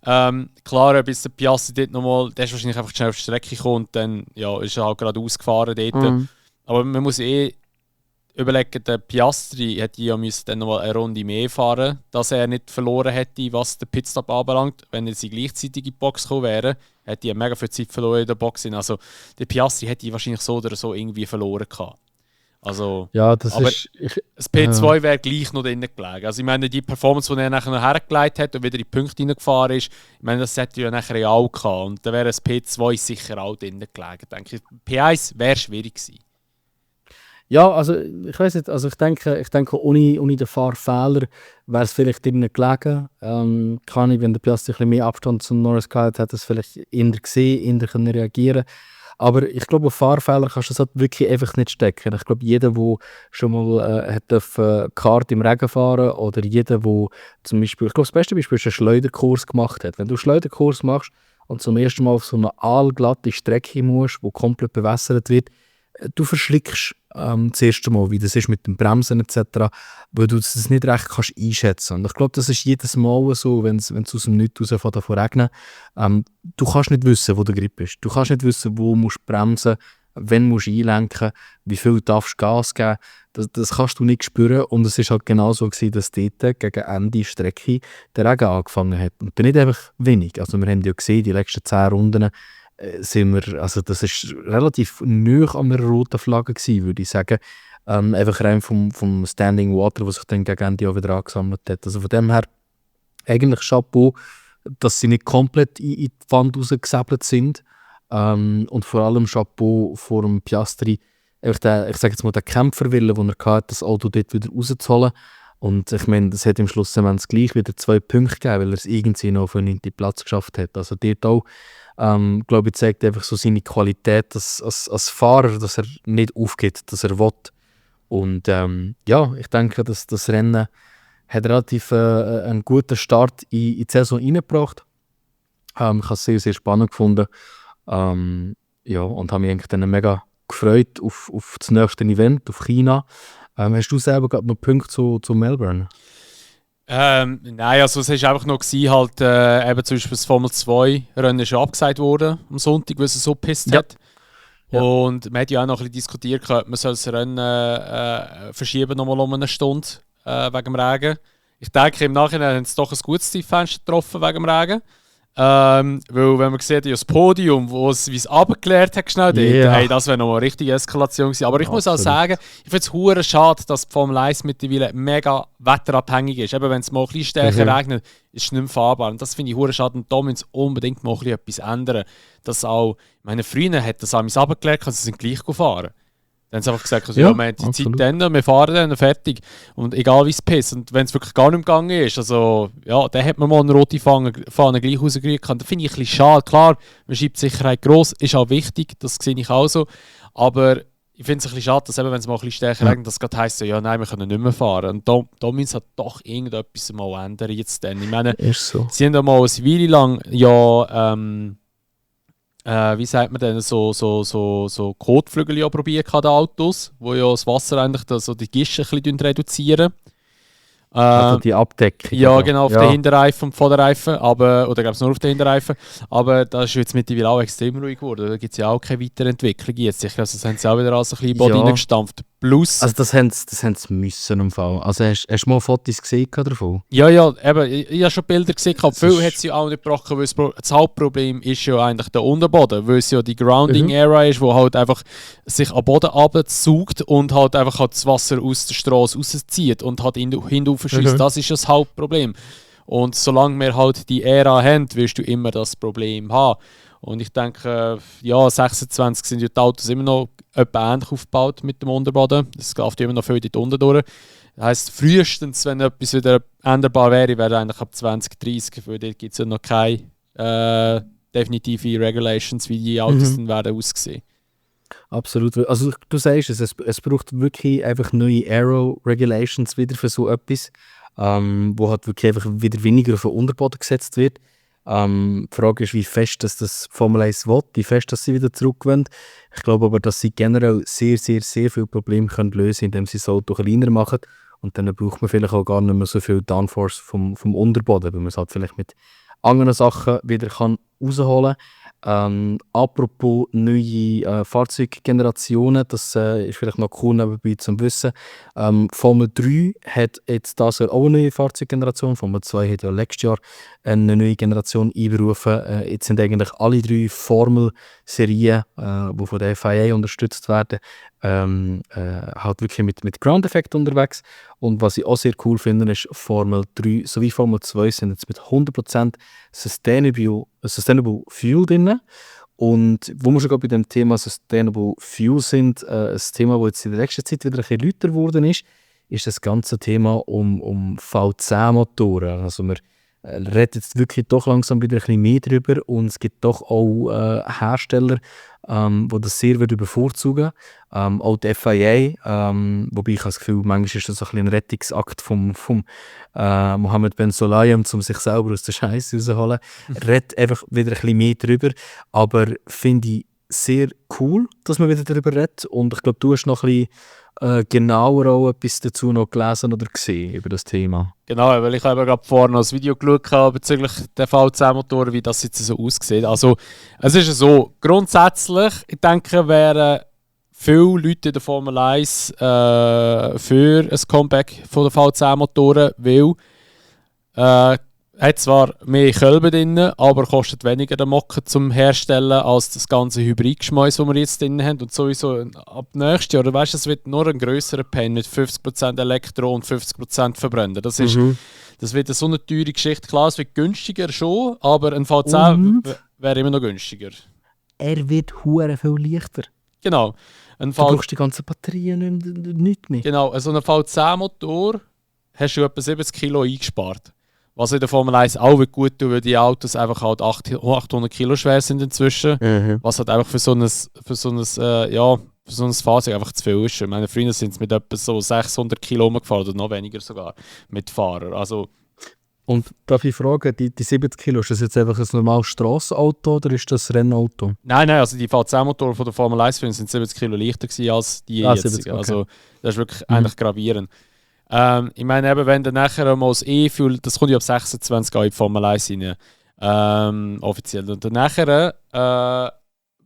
können. Klar, ob jetzt der Piastri dort nochmal, der ist wahrscheinlich einfach schnell auf die Strecke gekommen und dann ist er halt gerade ausgefahren dort. Aber man muss überlegen, der Piastri hätte ja dann nochmal eine Runde mehr fahren, dass er nicht verloren hätte, was den Pitstop anbelangt. Wenn er sie gleichzeitig in die Box gekommen wäre, hätte er mega viel Zeit verloren in der Box. Also der Piastri hätte wahrscheinlich so oder so irgendwie verloren gehabt. Also, ja, das P2 wäre gleich noch drinnen gelegen. Also ich meine, die Performance, die er nachher hergelegt hat und wieder in die Punkte reingefahren ist, ich meine, das hätte ja nachher ja auch gehabt. Und dann wäre das P2 sicher auch drinnen gelegen, denke ich. P1 wäre schwierig gewesen. Ja, also ich weiß nicht, also ich denke ohne den Fahrfehler wäre es vielleicht drinnen gelegen. Kann ich, wenn der Piastri ein bisschen mehr Abstand zum Norris gehabt hat, es vielleicht eher gesehen, eher reagieren. Aber ich glaube, auf Fahrfehler kannst du das halt wirklich einfach nicht stecken. Ich glaube, jeder, der schon mal Kart im Regen fahren oder jeder, der zum Beispiel, ich glaube, das beste Beispiel ist einen Schleuderkurs gemacht hat. Wenn du einen Schleuderkurs machst und zum ersten Mal auf so eine aalglatte Strecke musst, die komplett bewässert wird, du verschlickst das erste Mal, wie das ist mit dem Bremsen etc., weil du das nicht recht kannst einschätzen. Und ich glaube, das ist jedes Mal so, wenn es aus dem Nichts raus regnet. Du kannst nicht wissen, wo der Grip ist. Du kannst nicht wissen, wo musst du bremsen, wann musst du einlenken, wie viel darfst du Gas geben, das kannst du nicht spüren. Und es war halt genau so gewesen, dass dort gegen Ende Strecke der Regen angefangen hat. Und dann nicht einfach wenig. Also wir haben ja gesehen, die letzten 10 Runden sind wir, also das war relativ nahe an einer roten Flagge gewesen, würde ich sagen. Einfach rein vom Standing Water, was sich dann gegen Ende auch wieder angesammelt hat. Also von dem her eigentlich Chapeau, dass sie nicht komplett in die Wand rausgesäbelt sind. Und vor allem Chapeau vor dem Piastri, ich sage jetzt mal, den Kämpferwillen, den er hatte, das Auto dort wieder rauszuholen. Und ich meine, das hat im Schluss gleich wieder 2 Punkte gegeben, weil er es irgendwie noch auf den 9. Platz geschafft hat. Also dort auch, glaube ich, zeigt einfach so seine Qualität als Fahrer, dass er nicht aufgibt, dass er will. Und ja, ich denke, dass das Rennen hat relativ einen guten Start in die Saison reingebracht. Ich habe es sehr, sehr spannend gefunden. Ja, und habe mich eigentlich dann mega gefreut auf das nächste Event, auf China. Hast du selber gerade noch Punkte zu Melbourne? Nein, also es war einfach noch gewesen, halt, eben zum Beispiel das Formel 2 Rennen ist abgesagt worden am Sonntag, weil es so gepisst hat. Ja. Und man hat ja auch noch ein bisschen diskutiert, man soll das Rennen verschieben nochmal um eine Stunde wegen dem Regen. Ich denke, im Nachhinein haben sie doch ein gutes Zeitfenster getroffen wegen dem Regen. Weil wenn man sieht, das Podium, wie es runtergeleert hat, schnell, hey, das wäre noch eine richtige Eskalation gewesen. Aber ich muss auch sagen, ich finde es hure schade, dass die Formel 1 mittlerweile mega wetterabhängig ist. Eben wenn es mal ein bisschen stärker regnet, ist es nicht mehr fahrbar. Und das finde ich hure schade. Und da müssen sie unbedingt mal etwas ändern. Dass auch, meine Freunde hat das alles runtergeleert, sie sind gleich gefahren. Dann haben sie einfach gesagt, also, ja, wir haben die Zeit dann, wir fahren dann, fertig. Und egal wie es pisst. Und wenn es wirklich gar nicht gegangen ist, also, ja, dann hat man mal eine rote Fahne gleich rausgerührt. Das finde ich ein bisschen schade. Klar, man schreibt Sicherheit gross, ist auch wichtig, das sehe ich auch so. Aber ich finde es ein bisschen schade, dass eben, wenn es mal ein bisschen stärker regnet, das gerade heisst, so, ja, nein, wir können nicht mehr fahren. Und da müssen sie halt doch irgendetwas mal ändern jetzt dann. Ich meine, so. Sie haben ja mal eine Weile lang, ja, wie sagt man denn, so Kotflügel ja probiert an den Autos, wo ja das Wasser eigentlich so die Gische ein bisschen reduzieren. Also die Abdeckung. Ja, genau, auf den Hinterreifen und Vorderreifen, oder glaube ich nur auf den Hinterreifen. Aber da ist jetzt mittlerweile auch extrem ruhig geworden. Da gibt es ja auch keine Weiterentwicklung jetzt. Ich glaube, das haben sie auch wieder als ein bisschen Body reingestampft. Plus... Also das haben sie müssen im Fall. Also hast du mal Fotos gesehen davon? Ja, eben. Ich habe schon Bilder gesehen. Viel hat sie auch nicht gebrochen, weil das Hauptproblem ist ja eigentlich der Unterboden, weil es ja die Grounding-Area ist, wo halt einfach sich am Boden abzieht und halt einfach halt das Wasser aus der Straße rauszieht und halt hinauf schießt. Das ist ja das Hauptproblem. Und solange wir halt die Ära haben, wirst du immer das Problem haben. Und ich denke, ja, 26 sind ja die Autos immer noch etwa ähnlich aufgebaut mit dem Unterboden. Es läuft immer noch viel dort unten durch. Das heisst, frühestens, wenn etwas wieder änderbar wäre eigentlich ab 2030, weil dort gibt es ja noch keine definitive Regulations, wie die Autos dann werden aussehen. Absolut. Also du sagst es braucht wirklich einfach neue Aero-Regulations wieder für so etwas, wo halt wirklich einfach wieder weniger auf den Unterboden gesetzt wird. Die Frage ist, wie fest das Formel 1 will, wie fest dass sie wieder zurückwollen. Ich glaube aber, dass sie generell sehr, sehr, sehr viele Probleme können lösen können, indem sie das Auto kleiner machen. Und dann braucht man vielleicht auch gar nicht mehr so viel Downforce vom Unterboden, weil man es halt vielleicht mit anderen Sachen wieder rausholen kann. Apropos neue Fahrzeuggenerationen, das ist vielleicht noch cool nebenbei zum Wissen. Formel 3 hat jetzt das auch eine neue Fahrzeuggeneration. Formel 2 hat ja letztes Jahr eine neue Generation einberufen. Jetzt sind eigentlich alle 3 Formel-Serien, die von der FIA unterstützt werden, halt wirklich mit Ground-Effekt unterwegs. Und was ich auch sehr cool finde, ist, Formel 3 sowie Formel 2 sind jetzt mit 100% Sustainable Fuel drin. Und wo wir schon gerade bei dem Thema Sustainable Fuel sind, ein Thema, das jetzt in der letzten Zeit wieder ein bisschen lauter geworden ist das ganze Thema um V10-Motoren. Also wir reden jetzt wirklich doch langsam wieder ein bisschen mehr darüber und es gibt doch auch Hersteller, die das sehr bevorzugen. Auch die FIA, wobei ich habe das Gefühl, manchmal ist das ein Rettungsakt vom Mohammed Ben Sulayem, um sich selber aus der Scheiße rauszuholen. Redet einfach wieder ein bisschen mehr darüber, aber finde ich sehr cool, dass man wieder darüber redet. Und ich glaube, du hast noch ein bisschen genauer auch etwas dazu noch gelesen oder gesehen über das Thema. Genau, weil ich habe gerade vorhin noch ein Video geschaut bezüglich der V10-Motoren, wie das jetzt so aussieht. Also, es ist so, grundsätzlich, ich denke, wäre viele Leute in der Formel 1 für ein Comeback von den V10-Motoren, weil hat zwar mehr Kölben drin, aber kostet weniger den Mocken zum Herstellen als das ganze Hybridgeschmäus, das wir jetzt drin haben. Und sowieso ab nächstes Jahr, weißt, es wird nur ein grösserer Pen mit 50% Elektro und 50% Verbrenner. Das wird so eine teure Geschichte. Klar, es wird günstiger schon, aber ein V10 wäre immer noch günstiger. Er wird hure viel leichter. Genau. Du brauchst die ganzen Batterien nicht mehr. Genau, so einen V10-Motor hast du etwa 70 Kilo eingespart. Was in der Formel 1 auch gut tut, weil die Autos einfach halt 800 Kilo schwer sind inzwischen. Was halt einfach für so ein Fahrzeug einfach zu viel ist. Meine Freunde sind mit etwa so 600 Kilo rumgefahren oder noch weniger sogar mit Fahrern. Also, und darf ich fragen, die 70 Kilo, ist das jetzt einfach ein normales Strassenauto oder ist das ein Rennauto? Nein, also die V10-Motoren von der Formel 1 sind 70 Kilo leichter gewesen als die jetzigen. 70, okay. Also das ist wirklich eigentlich gravierend. Ich meine, eben, wenn du nachher mal das E-Fuel, das kommt ja ab 26 in die Formel 1 rein, offiziell. Und dann nachher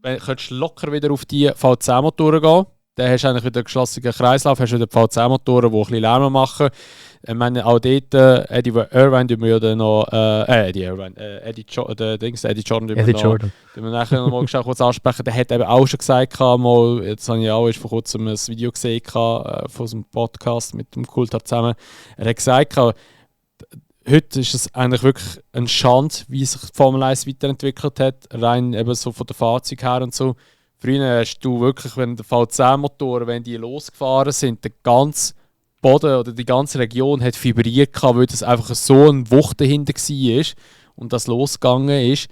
könntest du locker wieder auf die V10-Motoren gehen. Dann hast du eigentlich wieder einen geschlossenen Kreislauf, hast wieder V10-Motoren, die ein bisschen Lärm machen. Ich meine, auch dort, Eddie Irvine, die wir ja dann noch, Eddie Jordan, die wir nachher noch mal kurz ansprechen, der hat eben auch schon gesagt, jetzt habe ich auch vor kurzem ein Video gesehen von unserem Podcast mit dem Kultar zusammen. Er hat gesagt, heute ist es eigentlich wirklich ein Schande, wie sich die Formel 1 weiterentwickelt hat, rein eben so von der Fahrzeug her und so. Früher hast du wirklich, wenn die V10-Motoren, wenn die losgefahren sind, der ganze Boden oder die ganze Region hat vibriert, weil das einfach so ein Wucht dahinter war und das losgegangen ist.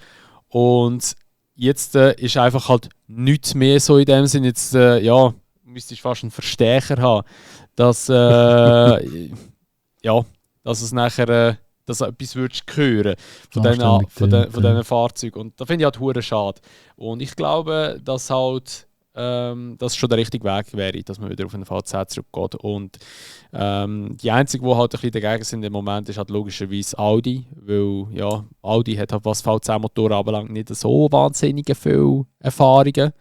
Und jetzt ist einfach halt nichts mehr so in dem Sinne. Jetzt müsstest du fast einen Verstärker haben, dass, dass es nachher dass du etwas würdest hören von diesen Fahrzeugen. Und da finde ich halt hure schade. Und ich glaube, dass halt das schon der richtige Weg wäre, dass man wieder auf einen V10 zurückgeht. Und die einzigen, die halt ein bisschen dagegen sind im Moment, ist halt logischerweise Audi, weil ja, Audi hat halt, was V10-Motoren anbelangt, nicht so wahnsinnige viele Erfahrungen.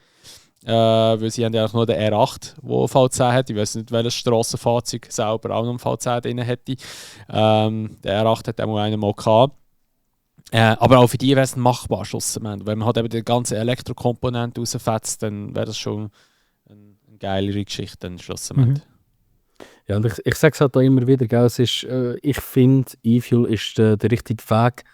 Weil sie haben ja auch nur den R8, der V10 hat. Ich weiß nicht, welches Strassenfahrzeug selber auch noch einen V10 drin hätte. Der R8 hat auch einmal gehabt. Aber auch für die wäre es machbar schlussendlich. Wenn man halt eben die ganze Elektrokomponente rausfetzt, dann wäre das schon eine geilere Geschichte dann schlussendlich. Ja, und ich sage es halt auch immer wieder, gell, es ist, ich finde, E-Fuel ist der richtige Weg,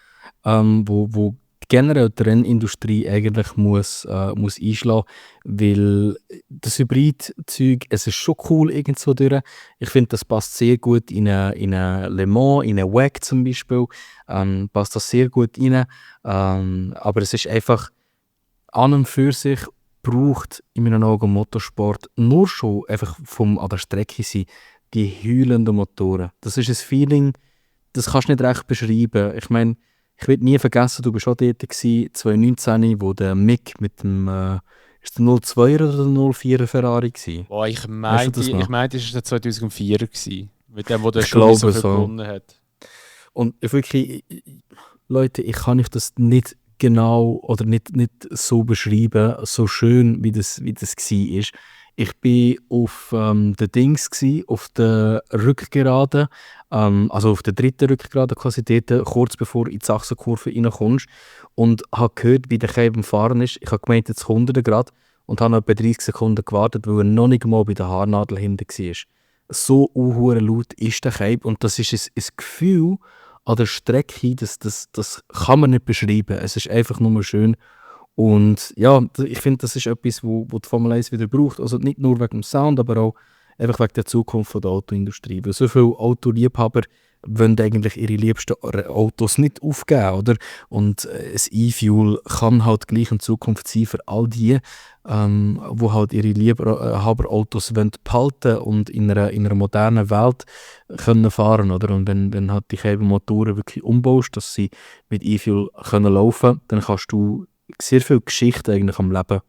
wo generell die Rennindustrie eigentlich muss einschlagen, weil das Hybrid-Zeug, es ist schon cool irgendwo durch. Ich finde, das passt sehr gut in eine Le Mans, in eine WEC zum Beispiel, passt das sehr gut rein. Aber es ist einfach, an und für sich braucht in meinen Augen Motorsport nur schon einfach an der Strecke sein, die heulenden Motoren. Das ist ein Feeling, das kannst du nicht recht beschreiben. Ich meine, ich werde nie vergessen, du warst auch dort 2019, wo der Mick mit dem ist der 02er oder der 04er Ferrari war? Oh, ich meinte, es war der 2004er gewesen, mit dem, wo der ich schon glaube, so viel gewonnen hat. Und wirklich, Leute, ich kann euch das nicht genau oder nicht so beschreiben, so schön, wie das war. Ich war auf den Dings, auf der Rückgerade, also auf der dritten Rückgerade quasi dort, kurz bevor du in die Achsenkurve reinkommst, und habe gehört, wie der Cape am Fahren ist. Ich habe gemeint, jetzt 100 Grad und habe noch etwa 30 Sekunden gewartet, weil er noch nicht mal bei der Haarnadel hinten war. So unhuere laut ist der Cape, und das ist ein Gefühl an der Strecke, das kann man nicht beschreiben. Es ist einfach nur schön. Und ja, ich finde, das ist etwas, wo die Formel 1 wieder braucht. Also nicht nur wegen dem Sound, aber auch einfach wegen der Zukunft der Autoindustrie. Weil so viele Autoliebhaber wollen eigentlich ihre liebsten Autos nicht aufgeben, oder? Und das E-Fuel kann halt gleich in Zukunft sein für all die, die halt ihre Liebhaberautos behalten und in einer modernen Welt können fahren, oder? Und wenn halt die Motoren wirklich umbaust, dass sie mit E-Fuel können laufen, dann kannst du sehr viele Geschichten eigentlich am Leben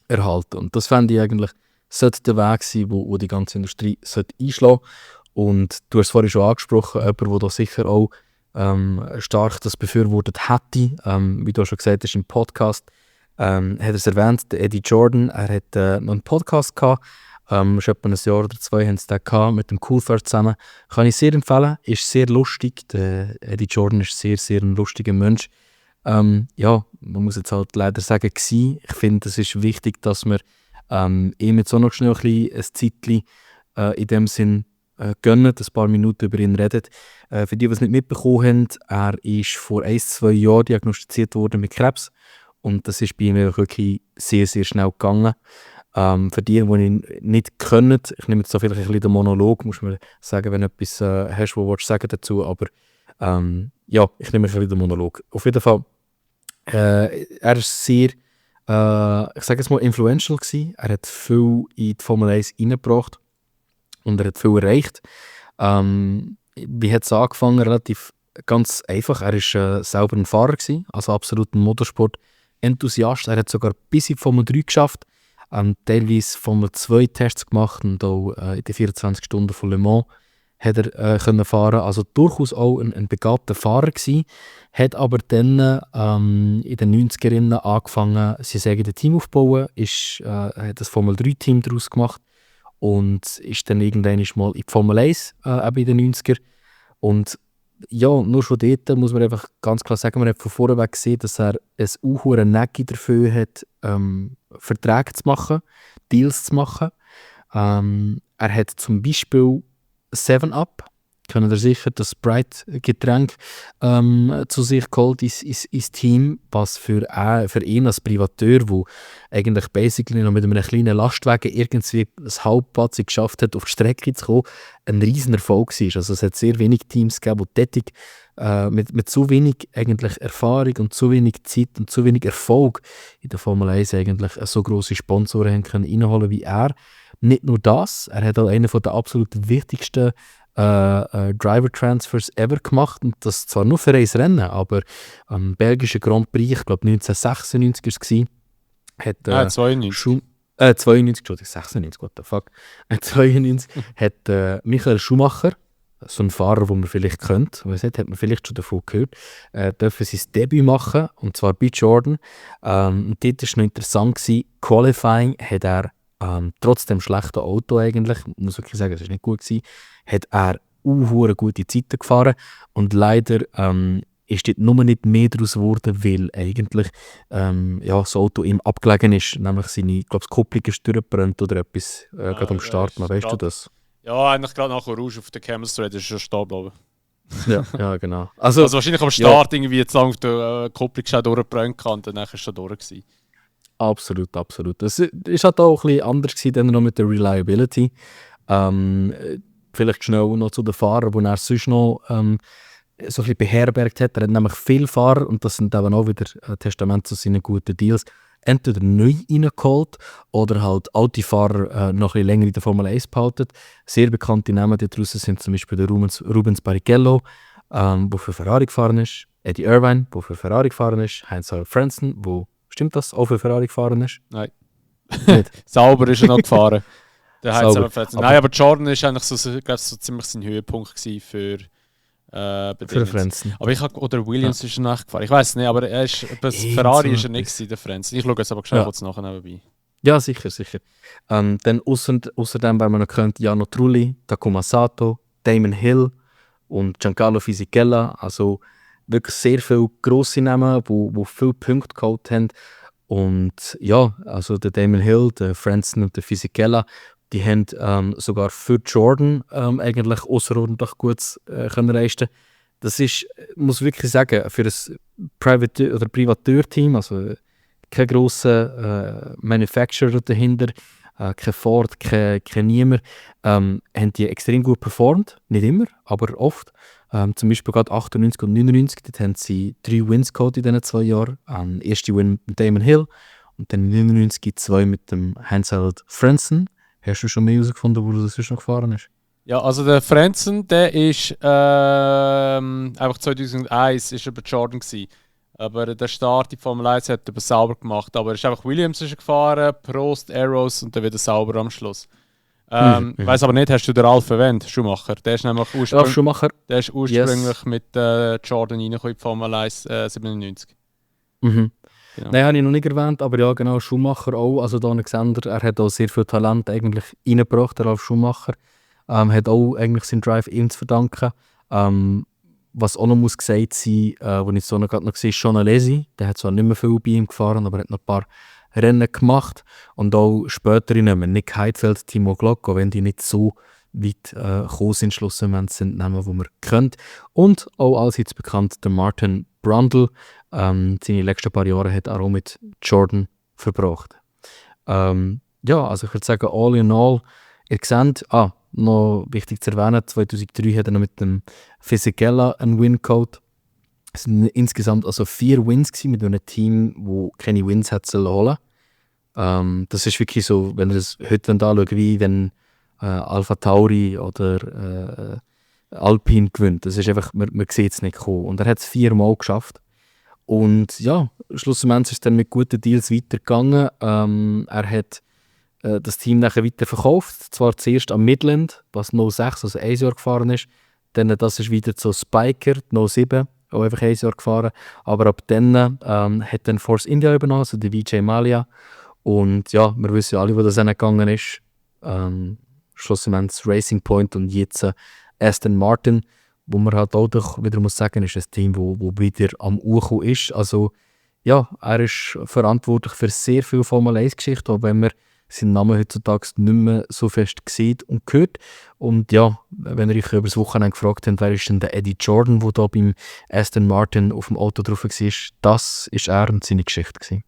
erhalten. Und das fände ich eigentlich, sollte der Weg sein, wo die ganze Industrie einschlagen sollte. Und du hast es vorhin schon angesprochen, jemand, der da sicher auch stark das befürwortet hätte, wie du schon gesagt hast im Podcast, hat er es erwähnt, der Eddie Jordan, er hat noch einen Podcast gehabt, schon etwa ein Jahr oder zwei haben sie den gehabt, mit dem Coulthard zusammen. Kann ich sehr empfehlen, ist sehr lustig, der Eddie Jordan ist sehr, sehr ein lustiger Mensch. Ja, man muss jetzt halt leider sagen, gewesen. Ich finde, es ist wichtig, dass wir ihm jetzt auch noch schnell ein Zeitchen in dem Sinn gönnen, ein paar Minuten über ihn reden. Für die, die es nicht mitbekommen haben, er ist vor 1-2 Jahren diagnostiziert worden mit Krebs und das ist bei ihm wirklich sehr, sehr schnell gegangen. Für die ihn nicht können, ich nehme jetzt so vielleicht ein bisschen den Monolog, muss man sagen, wenn du etwas hast, was du sagen dazu, aber ja, ich nehme ein bisschen den Monolog. Auf jeden Fall, er ist sehr, ich sage jetzt mal, influential gewesen. Er hat viel in die Formel 1 reingebracht und er hat viel erreicht. Wie hat es angefangen? Relativ ganz einfach. Er war selber ein Fahrer gewesen, also absolut ein Motorsport-Enthusiast. Er hat sogar bis in die Formel 3 geschafft, teilweise Formel 2 Tests gemacht und auch in den 24 Stunden von Le Mans hat er können fahren, also durchaus auch ein begabter Fahrer gewesen, hat aber dann in den 90ern angefangen, sein eigenes Team aufzubauen, hat das Formel 3 Team daraus gemacht und ist dann irgendwann mal in die Formel 1 eben in den 90er und ja, nur schon dort muss man einfach ganz klar sagen, man hat von vornherein gesehen, dass er ein unhuere Necki dafür hat, Verträge zu machen, Deals zu machen. Er hat zum Beispiel 7-Up, können ihr sicher das Sprite-Getränk zu sich geholt ins Team, was für ihn als Privateur, der eigentlich basically noch mit einem kleinen Lastwagen irgendwie das Halbplatz geschafft hat, auf die Strecke zu kommen, ein riesen Erfolg war. Also es hat sehr wenig Teams gegeben, die tätig mit zu wenig eigentlich Erfahrung und zu wenig Zeit und zu wenig Erfolg in der Formel 1 eigentlich so grosse Sponsoren haben können reinholen wie er. Nicht nur das, er hat auch einen der absolut wichtigsten Driver-Transfers ever gemacht und das zwar nur für ein Rennen, aber am belgischen Grand Prix, ich glaube 1996 war es, hat 92. 92, Entschuldigung, 96, what the fuck. 92 hat Michael Schumacher, so ein Fahrer, den man vielleicht kennt, hat man vielleicht schon davon gehört, dürfen sein Debüt machen, und zwar bei Jordan. Und dort war noch interessant, Qualifying hat er trotz dem schlechten Auto eigentlich, muss wirklich sagen, es war nicht gut gewesen, hat er gute Zeiten gefahren und leider ist dort nur nicht mehr daraus geworden, weil eigentlich das Auto ihm abgelegen ist, nämlich seine, glaube ich, Kupplung ist durchgebrannt oder etwas, gerade am Start, weißt du das? Ja, eigentlich gerade nach Rouge auf der Camel Straight ist er schon stehen. Ja, genau. Also wahrscheinlich am Start irgendwie jetzt lang auf der Kupplung schon durchgebrannt kann und dann ist er schon durch gewesen. Absolut. Das war halt auch ein bisschen anders gewesen, dann noch mit der Reliability. Vielleicht schnell noch zu den Fahrern, die er sonst noch so ein bisschen beherbergt hat. Er hat nämlich viele Fahrer, und das sind eben auch wieder Testament zu seinen guten Deals, entweder neu reingeholt oder halt alte Fahrer noch ein bisschen länger in der Formel 1 behalten. Sehr bekannte Namen daraus sind zum Beispiel der Rubens Barrichello, der für Ferrari gefahren ist, Eddie Irvine, der für Ferrari gefahren ist, Heinz-Harald Frentzen, wo stimmt das, auch für Ferrari gefahren ist? Nein. Sauber ist er noch gefahren. Der Nein, aber Jordan war eigentlich so ziemlich sein Höhepunkt für Frentzen. Aber oder Williams ist er nachgefahren. Ich weiß nicht, aber Ferrari ist er nicht gewesen, der Frentzen. Ich schaue jetzt aber schnell kurz nachher nebenbei. Ja, sicher. Dann außerdem, weil man noch kennt, Jarno Trulli, Takuma Sato, Damon Hill und Giancarlo Fisichella. Also wirklich sehr viele grosse Namen, die viele Punkte geholt haben. Und ja, also der Damon Hill, der Frentzen und der Fisichella, die haben sogar für Jordan eigentlich außerordentlich gut können leisten. Das ist, muss wirklich sagen, für ein Privateur-Team, also kein grosser Manufacturer dahinter, kein Ford, kein niemand, haben die extrem gut performt. Nicht immer, aber oft. Zum Beispiel gerade 98 und 99, dort haben sie 3 Wins geholt in diesen 2 Jahren. Erste Win mit Damon Hill und dann 99 2 mit dem Heinz-Harald Frentzen. Hast du schon mehr herausgefunden, wo du das noch gefahren hast? Ja, also der Frentzen, der ist einfach 2001 ist er bei Jordan gewesen. Aber der Start in Formel 1 hat er sauber gemacht. Aber er ist einfach Williams ist gefahren, Prost, Arrows und dann wieder sauber am Schluss. Ich weiss aber nicht, hast du den Ralf erwähnt, Schumacher? Der ist nämlich ursprünglich mit Jordan reingekommen in Formel 1 97. Mhm. Genau. Nein, habe ich noch nicht erwähnt, aber ja, genau, Schumacher auch. Also da Alexander, er hat auch sehr viel Talent eigentlich reingebracht, der Ralf Schumacher. Hat auch eigentlich seinen Drive ihm zu verdanken. Was auch noch muss gesagt sein, wo ich so noch gerade noch sehe, Sean Alesi, der hat zwar nicht mehr viel bei ihm gefahren, aber hat noch ein paar Rennen gemacht. Und auch spätere Namen, Nick Heidfeld, Timo Glock, auch wenn die nicht so weit gekommen sind, schlussendlich sind Namen, die man kennt. Und auch allseits bekannt, der Martin Brundle, seine letzten paar Jahre hat er auch mit Jordan verbracht. Ja, also ich würde sagen, all in all, ihr seht, noch wichtig zu erwähnen, 2003 hat er noch mit dem Fisichella einen Win geholt. Es waren insgesamt also 4 Wins gewesen mit einem Team, das keine Wins hat holen. Das ist wirklich so, wenn ihr das heute anschaut, wie wenn Alpha Tauri oder Alpine gewinnt. Das ist einfach, man sieht es nicht kommen. Und er hat es 4 Mal geschafft. Und ja, schlussendlich ist es dann mit guten Deals weitergegangen. Er hat das Team nachher weiter verkauft. Zwar zuerst am Midland, was 06, also 1 Jahr gefahren ist. Dann das ist wieder zu Spiker, 07, auch einfach 1 Jahr gefahren. Aber ab dann hat dann Force India übernommen, also der Vijay Mallya. Und ja, wir wissen ja alle, wo das hingegangen ist. Schlussendlich Racing Point und jetzt Aston Martin, wo man halt auch doch wieder muss sagen, ist ein Team, wo wieder am Ucho ist. Also ja, er ist verantwortlich für sehr viel Formel 1-Geschichte, auch wenn man seinen Namen heutzutage nicht mehr so fest sieht und hört. Und ja, wenn ihr euch über das Wochenende gefragt habt, wer ist denn der Eddie Jordan, der da beim Aston Martin auf dem Auto drauf war, das ist er und seine Geschichte gewesen.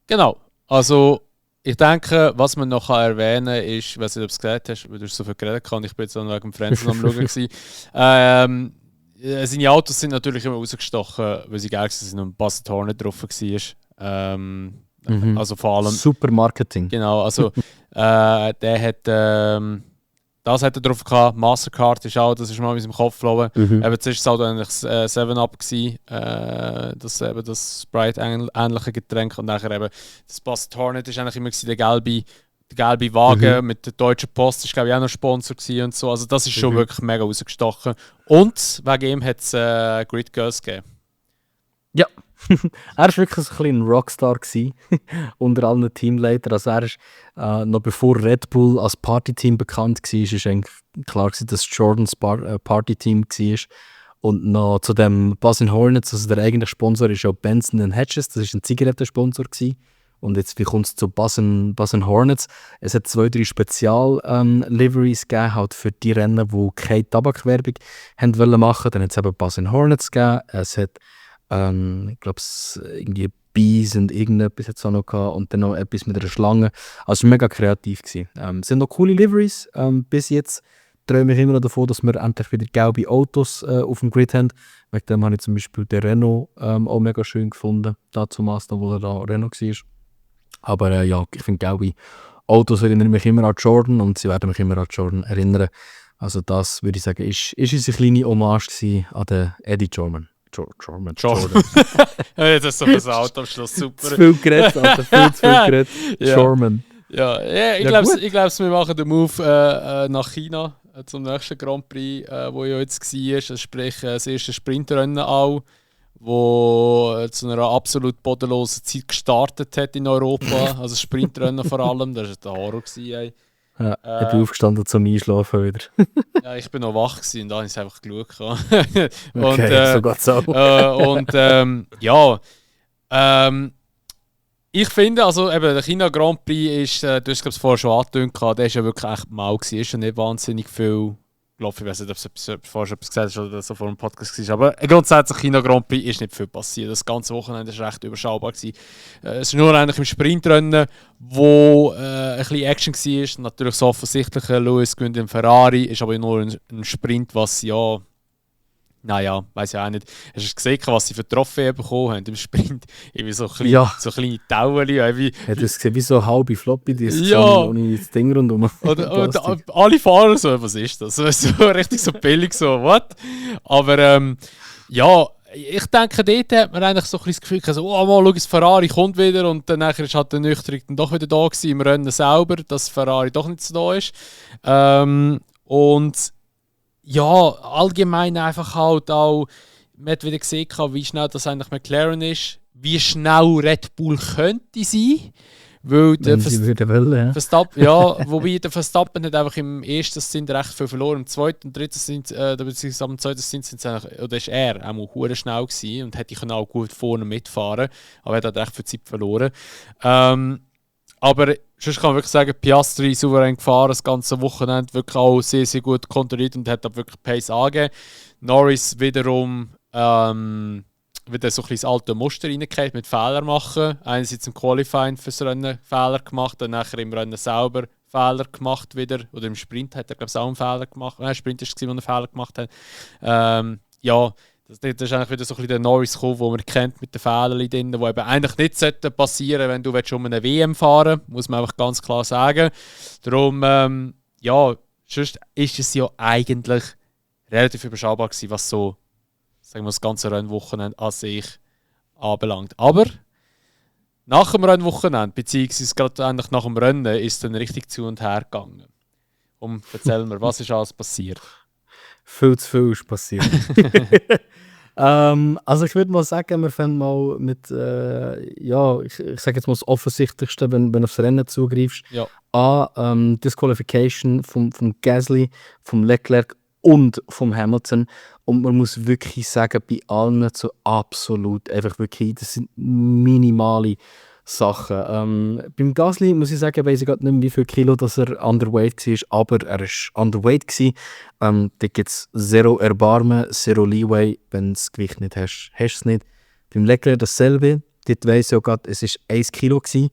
Genau, also ich denke, was man noch erwähnen kann, ist, was du gesagt hast, weil du so viel geredet hast, ich bin jetzt auch noch wegen dem Fernsehen am Schauen gewesen. Seine Autos sind natürlich immer rausgestochen, weil sie geil sind und ein Bassett Hornet drauf war. Also vor allem... Super Marketing. Genau, also der hat... das hat er drauf gehabt, Mastercard ist auch, das ist mal in meinem Kopf geflogen. Eben, zuerst war es halt eigentlich 7-Up gewesen, das Sprite-ähnliche Getränk und nachher eben das Bassett Hornet ist eigentlich immer der gelbe Wagen mit der Deutschen Post, ist glaube ich auch noch Sponsor gewesen und so, also das ist schon wirklich mega rausgestochen. Und wegen ihm hat es Grid Girls gegeben. Ja, er war wirklich so ein bisschen ein Rockstar gewesen, unter allen Teamleitern. Also er ist, noch bevor Red Bull als Partyteam bekannt war, ist eigentlich klar gewesen, dass Jordans Partyteam war. Und noch zu dem Buzzin Hornets, also der eigentliche Sponsor ist ja Benson Hedges, das war ein Zigarettensponsor gewesen. Und jetzt, wie kommt es zu Buzzin Hornets? Es hat 2-3 Spezial-Liveries gegeben, halt für die Rennen, die keine Tabakwerbung machen wollten. Dann hat es eben Buzzin Hornets gegeben. Es hat ich glaube, irgendwie Bees und irgendetwas hat es auch noch gehabt und dann noch etwas mit einer Schlange. Also mega kreativ gewesen. Es sind noch coole Liveries. Bis jetzt träume ich immer noch davon, dass wir endlich wieder gelbe Autos auf dem Grid haben. Wegen dem habe ich zum Beispiel den Renault auch mega schön gefunden. Dazu Master, wo er da Renault war. Aber ja, ich finde gelbe Autos erinnern mich immer an Jordan und sie werden mich immer an Jordan erinnern. Also das, würde ich sagen, ist unsere kleine Hommage an den Eddie Jordan. Jordan. Das ist so ein Auto am Schluss, super. Zu viel geredet, Alter, viel zu viel geredet. Jordan. Ja, ich glaube, wir machen den Move nach China zum nächsten Grand Prix, wo ja jetzt war. Also sprich, das erste Sprintrennen auch, wo zu einer absolut bodenlosen Zeit gestartet hat in Europa. Also Sprintrennen vor allem, das war der Horror. Ey. Ja, ich bin aufgestanden zum Einschlafen wieder. Ja, ich bin noch wach gewesen, und da habe ich es einfach geschaut. Okay, so geht's auch. Ich finde, also eben, der China Grand Prix ist, du hast es vorher schon angetönt, der war ja wirklich echt mal gewesen, ist ja nicht wahnsinnig viel gelaufen. Ich weiß nicht, ob du vorher schon etwas gesagt hast oder so vor dem Podcast war, aber grundsätzlich China Grand Prix ist nicht viel passiert. Das ganze Wochenende war recht überschaubar gewesen. Es ist nur eigentlich im Sprintrennen, wo ein bisschen Action war. Natürlich so offensichtlich, Lewis gewinnt im Ferrari, ist aber nur ein Sprint, was ja... Naja, weiß ich auch nicht. Hast du gesehen, was sie für Trophäen bekommen haben im Sprint? Irgendwie so kleine Tauli. Hat es gesehen wie so halbe Floppy Disks ja. ohne das Ding rundum. Und alle Fahrer so, was ist das? So richtig so billig, so, what? Aber ja, ich denke, dort hat man eigentlich so ein bisschen das Gefühl, so, oh, mal, schau, das Ferrari kommt wieder und dann nachher ist halt der Nüchterung dann doch wieder da gewesen, im Rennen selber, dass Ferrari doch nicht so da ist. Und ja, allgemein einfach halt auch, man hat wieder gesehen, wie schnell das eigentlich McLaren ist, wie schnell Red Bull könnte sein. Weil Wenn sie würden wollen, ja. Verstappen, ja, wobei der Verstappen hat einfach im ersten Stint recht viel verloren, im zweiten und dritten Stint, beziehungsweise am zweiten Stint ist er auch mal schnell gewesen und hätte auch gut vorne mitfahren, aber er hat recht viel Zeit verloren. Aber sonst kann man wirklich sagen, Piastri souverän gefahren, das ganze Wochenende wirklich auch sehr, sehr gut kontrolliert und hat da wirklich Pace angegeben. Norris wiederum wieder so ein bisschen das alte Muster reingekehrt mit Fehlern machen. Einerseits im Qualifying fürs Rennen Fehler gemacht, dann nachher im Rennen selber Fehler gemacht wieder. Oder im Sprint hat er, glaube ich, auch einen Fehler gemacht. Nein, Sprint war es, wo er einen Fehler gemacht hat. Ja, das ist eigentlich wieder so ein bisschen der Norris gekommen, den man kennt mit den Fehlern drin, die eben eigentlich nicht passieren sollten, wenn du um eine WM fahren willst, muss man einfach ganz klar sagen. Darum, ja, sonst ist es ja eigentlich relativ überschaubar gewesen, was so, sagen wir, das ganze Rennwochenende an sich anbelangt. Aber nach dem Rennwochenende, beziehungsweise gerade eigentlich nach dem Rennen, ist es dann richtig zu und her gegangen. Erzähl mir, was ist alles passiert? Viel zu viel ist passiert. Also ich würde mal sagen, wir fangen mal mit, ich sage jetzt mal das Offensichtlichste, wenn du aufs Rennen zugreifst. Ja. Disqualification vom Gasly, vom Leclerc und vom Hamilton. Und man muss wirklich sagen, bei allen so absolut, einfach wirklich, das sind minimale Sachen. Beim Gasly muss ich sagen, weiss ich gerade nicht mehr, wie viel Kilo dass er underweight war, aber er war underweight gewesen. Da gibt es zero Erbarmen, zero Leeway. Wenn du das Gewicht nicht hast, hast du es nicht. Beim Leclerc dasselbe. Dort weiss ich auch gerade, es war 1 Kilo gewesen.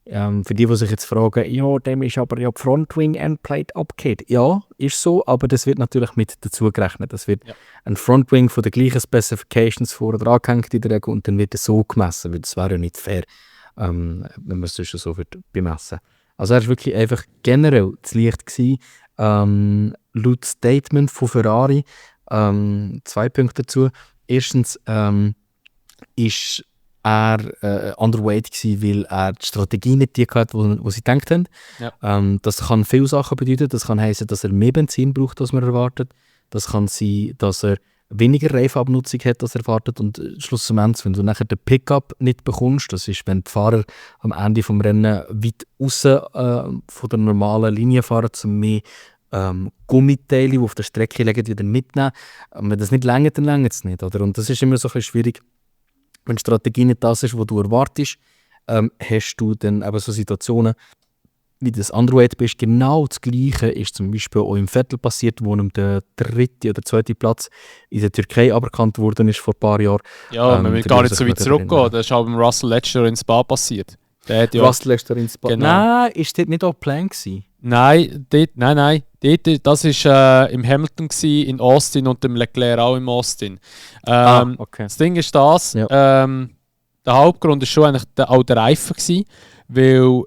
Für die sich jetzt fragen, ja, dem ist aber ja die Frontwing Endplate abgekehrt. Ja, ist so, aber das wird natürlich mit dazu gerechnet. Das wird ein Frontwing von den gleichen Specifications vorher dran gehängt in der Regel und dann wird es so gemessen, weil das wäre ja nicht fair, wenn man es sonst so bemessen. Also er war wirklich einfach generell zu leicht gewesen. Laut Statement von Ferrari 2 Punkte dazu. Erstens ist er underweight gewesen, weil er die Strategie nicht die hatte, die sie gedacht haben. Ja. Das kann viele Sachen bedeuten. Das kann heißen, dass er mehr Benzin braucht, als man erwartet. Das kann sein, dass er weniger Reifenabnutzung hat, als erwartet. Und schlussendlich, wenn du nachher den Pickup nicht bekommst, das ist, wenn die Fahrer am Ende des Rennens weit raus von der normalen Linie fahren, um mehr Gummiteile, die auf der Strecke liegen, wieder mitnehmen. Wenn das nicht reicht, dann reicht es nicht. Oder? Und das ist immer so ein bisschen schwierig. Wenn die Strategie nicht das ist, was du erwartest, hast du dann eben so Situationen, wie das Underweight bist. Genau das Gleiche ist zum Beispiel auch im Vettel passiert, wo ihm der 3. oder 2. Platz in der Türkei aberkannt worden ist vor ein paar Jahren. Ja, man will gar nicht so weit zurückgehen. Das ist auch beim Russell letztes Jahr in Spa passiert. Russell letztes Jahr in Spa? Genau. Nein, ist das nicht auch Plan gewesen? Nein. Das war im Hamilton gewesen, in Austin und dem Leclerc auch in Austin. Okay. Das Ding ist das, Ja. der Hauptgrund war schon eigentlich auch der Reifen gewesen, weil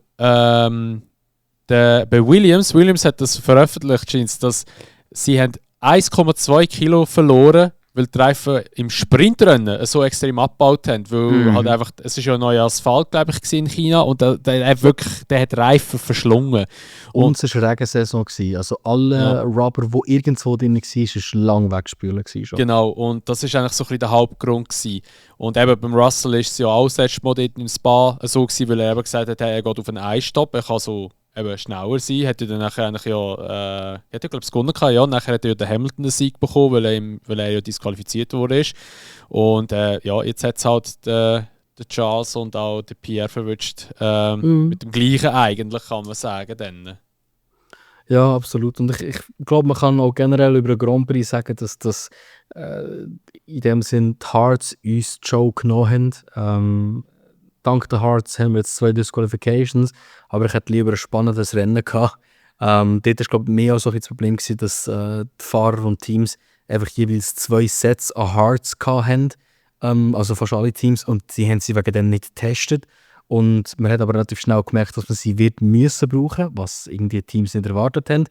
bei Williams hat das veröffentlicht, dass sie haben 1,2 Kilo verloren, weil die Reifen im Sprintrennen so extrem abgebaut haben, weil halt einfach, es ist ja ein neuer Asphalt, glaube ich, in China und der hat Reifen verschlungen. Und es war Regensaison gewesen, also alle Rubber, die irgendwo drin war, war lang weggespült schon. Genau, und das war eigentlich so ein bisschen der Hauptgrund gewesen. Und eben beim Russell ist es ja auch das letzte Mal dort im Spa so gewesen, weil er eben gesagt hat, er geht auf einen Eisstopp, er kann so eben schneller sein, hat er dann nachher eigentlich hat er, glaube ich, gewonnen gehabt, ja, nachher hat er ja den Hamilton den Sieg bekommen, weil er ja disqualifiziert wurde. Und jetzt hat es halt der Charles und auch der Pierre verwünscht, mit dem Gleichen eigentlich, kann man sagen, dann. Ja, absolut. Und ich glaube, man kann auch generell über den Grand Prix sagen, dass das in dem Sinn die Hearts uns die Show genommen haben. Dank der Hearts haben wir jetzt 2 Disqualifications, aber ich hätte lieber ein spannendes Rennen gehabt. Dort war, glaube ich, mehr auch so ein Problem gewesen, dass die Fahrer und Teams einfach jeweils 2 Sets an Hearts hatten, also fast alle Teams, und sie haben sie wegen dem nicht getestet. Und man hat aber relativ schnell gemerkt, dass man sie wird müssen brauchen, was irgendwie die Teams nicht erwartet haben.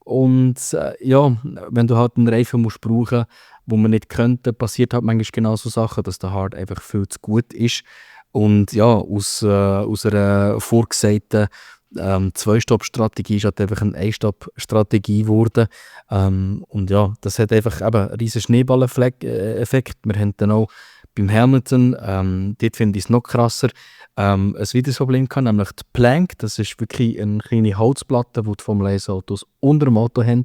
Und wenn du halt einen Reifen musst brauchen, wo man nicht könnte, passiert halt manchmal genau so Sachen, dass der Hard einfach viel zu gut ist. Und ja, aus einer vorgesagten 2-Stopp-Strategie ist halt einfach eine 1-Stopp-Strategie geworden. Und ja, das hat einfach eben einen riesen Schneeballeffekt. Wir haben dann auch Beim Hamilton, dort finde ich es noch krasser, ein weiteres Problem gehabt, nämlich die Plank. Das ist wirklich eine kleine Holzplatte, die die Formel 1 Autos unter dem Auto haben.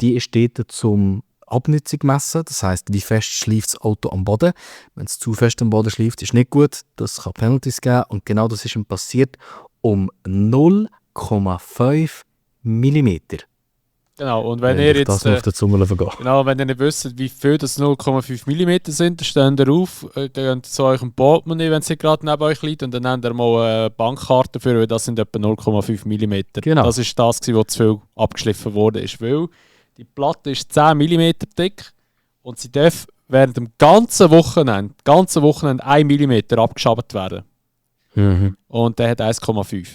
Die ist dort zum Abnutzung messen, das heisst, wie fest schläft das Auto am Boden. Wenn es zu fest am Boden schläft, ist nicht gut, das kann Penalties geben und genau das ist ihm passiert um 0,5 mm. Genau, und wenn ihr jetzt das auf der Zunge vergehen. genau, wenn ihr nicht wisst, wie viel das 0,5 mm sind, dann steht ihr auf, geht zu eurem Portemonnaie, wenn es gerade neben euch liegt, und dann nehmt ihr mal eine Bankkarte dafür, weil das sind etwa 0,5 mm. Genau. Das ist das, was zu viel abgeschliffen wurde. Weil die Platte ist 10 mm dick und sie darf während dem ganzen Wochenende 1 mm abgeschabt werden. Mhm. Und der hat 1,5.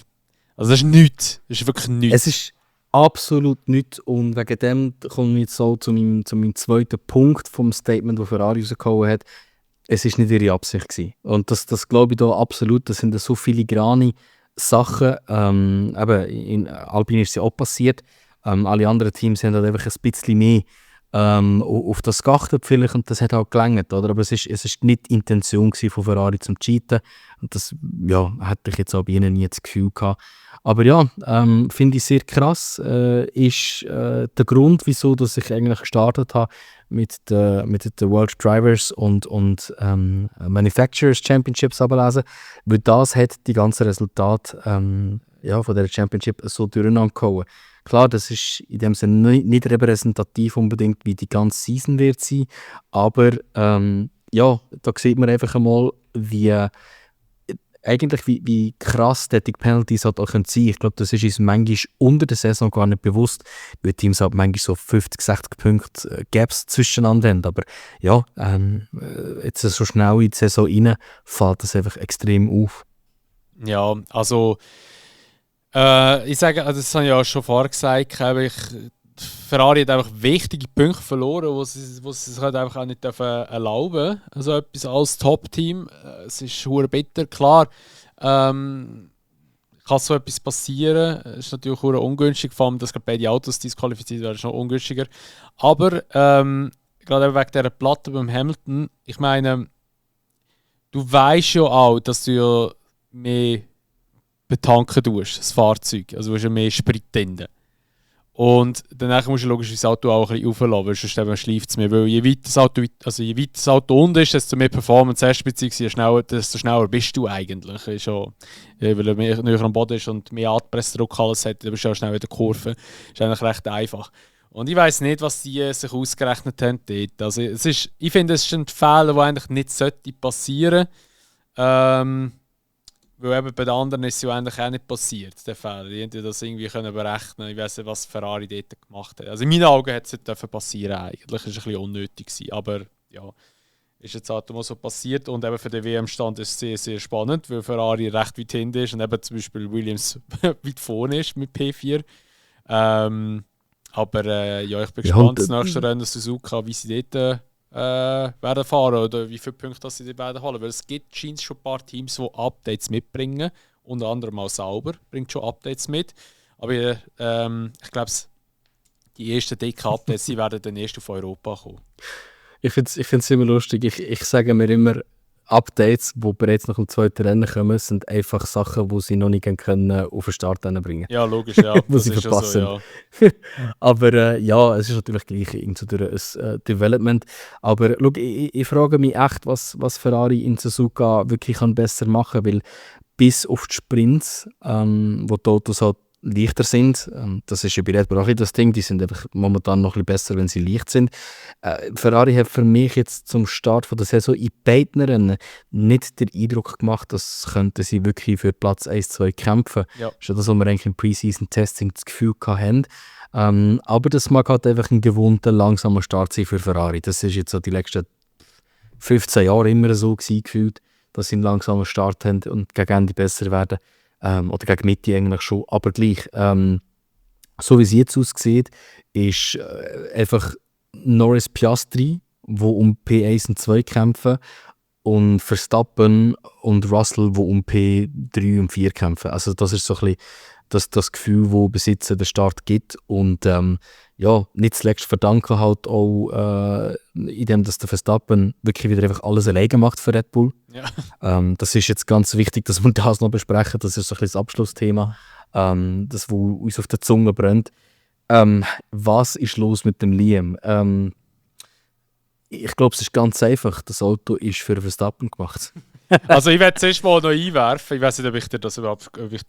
Also das ist nichts. Das ist wirklich nichts. Es ist absolut nichts und wegen dem komme ich jetzt so zu meinem zweiten Punkt vom Statement, das Ferrari rausgehauen hat. Es war nicht ihre Absicht gewesen. Und das glaube ich da absolut. Das sind so filigrane Sachen. Eben in Alpine ist es ja auch passiert. Alle anderen Teams haben halt einfach ein bisschen mehr auf das geachtet vielleicht und das hat auch gelangt, oder? Aber es ist nicht die Intention von Ferrari zum Cheaten und das hätte ich jetzt auch bei ihnen nie das Gefühl gehabt. Aber ja, finde ich sehr krass, ist der Grund, wieso dass ich eigentlich gestartet habe mit den World Drivers und Manufacturers Championships ablesen, weil das hat die ganzen Resultate von der Championship so durcheinander gehauen. Klar, das ist in dem Sinne nicht repräsentativ unbedingt, wie die ganze Season wird sein, aber da sieht man einfach einmal, wie krass die Penalties halt auch sein können. Ich glaube, das ist uns manchmal unter der Saison gar nicht bewusst, weil Teams halt manchmal so 50, 60 Punkte Gaps zwischeneinander haben. Aber ja, jetzt so schnell in die Saison rein, fällt das einfach extrem auf. Ja, also ich sage, das habe ich ja schon vorher gesagt, Ferrari hat einfach wichtige Punkte verloren, wo sie es halt einfach auch nicht erlauben dürfen. Also etwas als Top-Team. Es ist verdammt bitter. Klar, kann so etwas passieren. Es ist natürlich verdammt ungünstig, vor allem, dass gerade beide Autos disqualifiziert werden, ist noch ungünstiger. Aber gerade wegen dieser Platte beim Hamilton, ich meine, du weißt ja auch, dass du ja mehr betanken tust, das Fahrzeug. Also du hast ja mehr Sprit drin. Und danach musst du logisch das Auto auch ein bisschen aufladen, weil sonst schleift es mehr. Weil je weiter das Auto unten ist, desto mehr Performance hast du, beziehungsweise desto schneller bist du eigentlich. Ist ja, weil er mehr näher am Boden ist und mehr Anpressdruck alles hat, dann bist du auch schnell in der Kurve. Ist eigentlich recht einfach. Und ich weiss nicht, was die sich ausgerechnet haben dort. Also ich finde, es ist ein Fehler, der eigentlich nicht passieren sollte. Weil eben bei den anderen ist es ja eigentlich auch nicht passiert, der Fehler. Die hätten das irgendwie berechnen. Ich weiss nicht, was Ferrari dort gemacht hat. Also in meinen Augen hätte es nicht passieren eigentlich. Es war ein bisschen unnötig gewesen. Aber ja, ist jetzt halt mal so passiert. Und eben für den WM-Stand ist es sehr, sehr spannend, weil Ferrari recht weit hinten ist und eben zum Beispiel Williams weit vorne ist mit P4. Aber ich bin gespannt, das nächste Rennen Suzuka, wie sie dort werden fahren oder wie viele Punkte sie dort werden holen. Weil es gibt schon ein paar Teams, die Updates mitbringen. Unter anderem auch Sauber bringt schon Updates mit. Aber ich glaube, die ersten dicken Updates die werden dann erst auf Europa kommen. Ich finde es immer lustig. Ich sage mir immer, Updates, die bereits nach dem zweiten Rennen kommen, sind einfach Sachen, die sie noch nicht können auf den Start bringen. Ja, logisch, ja. Das sie verpassen. So, ja. Aber es ist natürlich gleich ein Development. Aber schau, ich frage mich echt, was Ferrari in Suzuka wirklich besser machen kann, weil bis auf die Sprints, wo die Autos halt leichter sind, das ist ja bei Red Bull auch das Ding, die sind einfach momentan noch ein bisschen besser, wenn sie leicht sind. Ferrari hat für mich jetzt zum Start von der Saison in beiden Rennen nicht den Eindruck gemacht, dass könnten sie wirklich für Platz 1-2 kämpfen. Ja. Das ist ja das, was wir eigentlich im Preseason-Testing das Gefühl hatten. Aber das mag halt einfach ein gewohnter, langsamer Start sein für Ferrari. Das ist jetzt so die letzten 15 Jahre immer so gewesen, gefühlt, dass sie einen langsamen Start haben und gegen Ende besser werden. Oder gegen Mitte eigentlich schon, aber gleich. So wie es jetzt aussieht, ist einfach Norris Piastri, wo um P1 und 2 kämpfen, und Verstappen und Russell, wo um P3 und 4 kämpfen. Also das ist so ein bisschen das Gefühl, das Besitzer den Start gibt. Und nicht zuletzt verdanken halt auch indem dass der Verstappen wirklich wieder einfach alles alleine macht für Red Bull. Ja. Das ist jetzt ganz wichtig, dass wir das noch besprechen. Das ist so ein bisschen das Abschlussthema, das wo uns auf der Zunge brennt. Was ist los mit dem Liam? Ich glaube, es ist ganz einfach. Das Auto ist für Verstappen gemacht. Also ich werde zuerst mal noch einwerfen. Ich weiß nicht, ob ich dir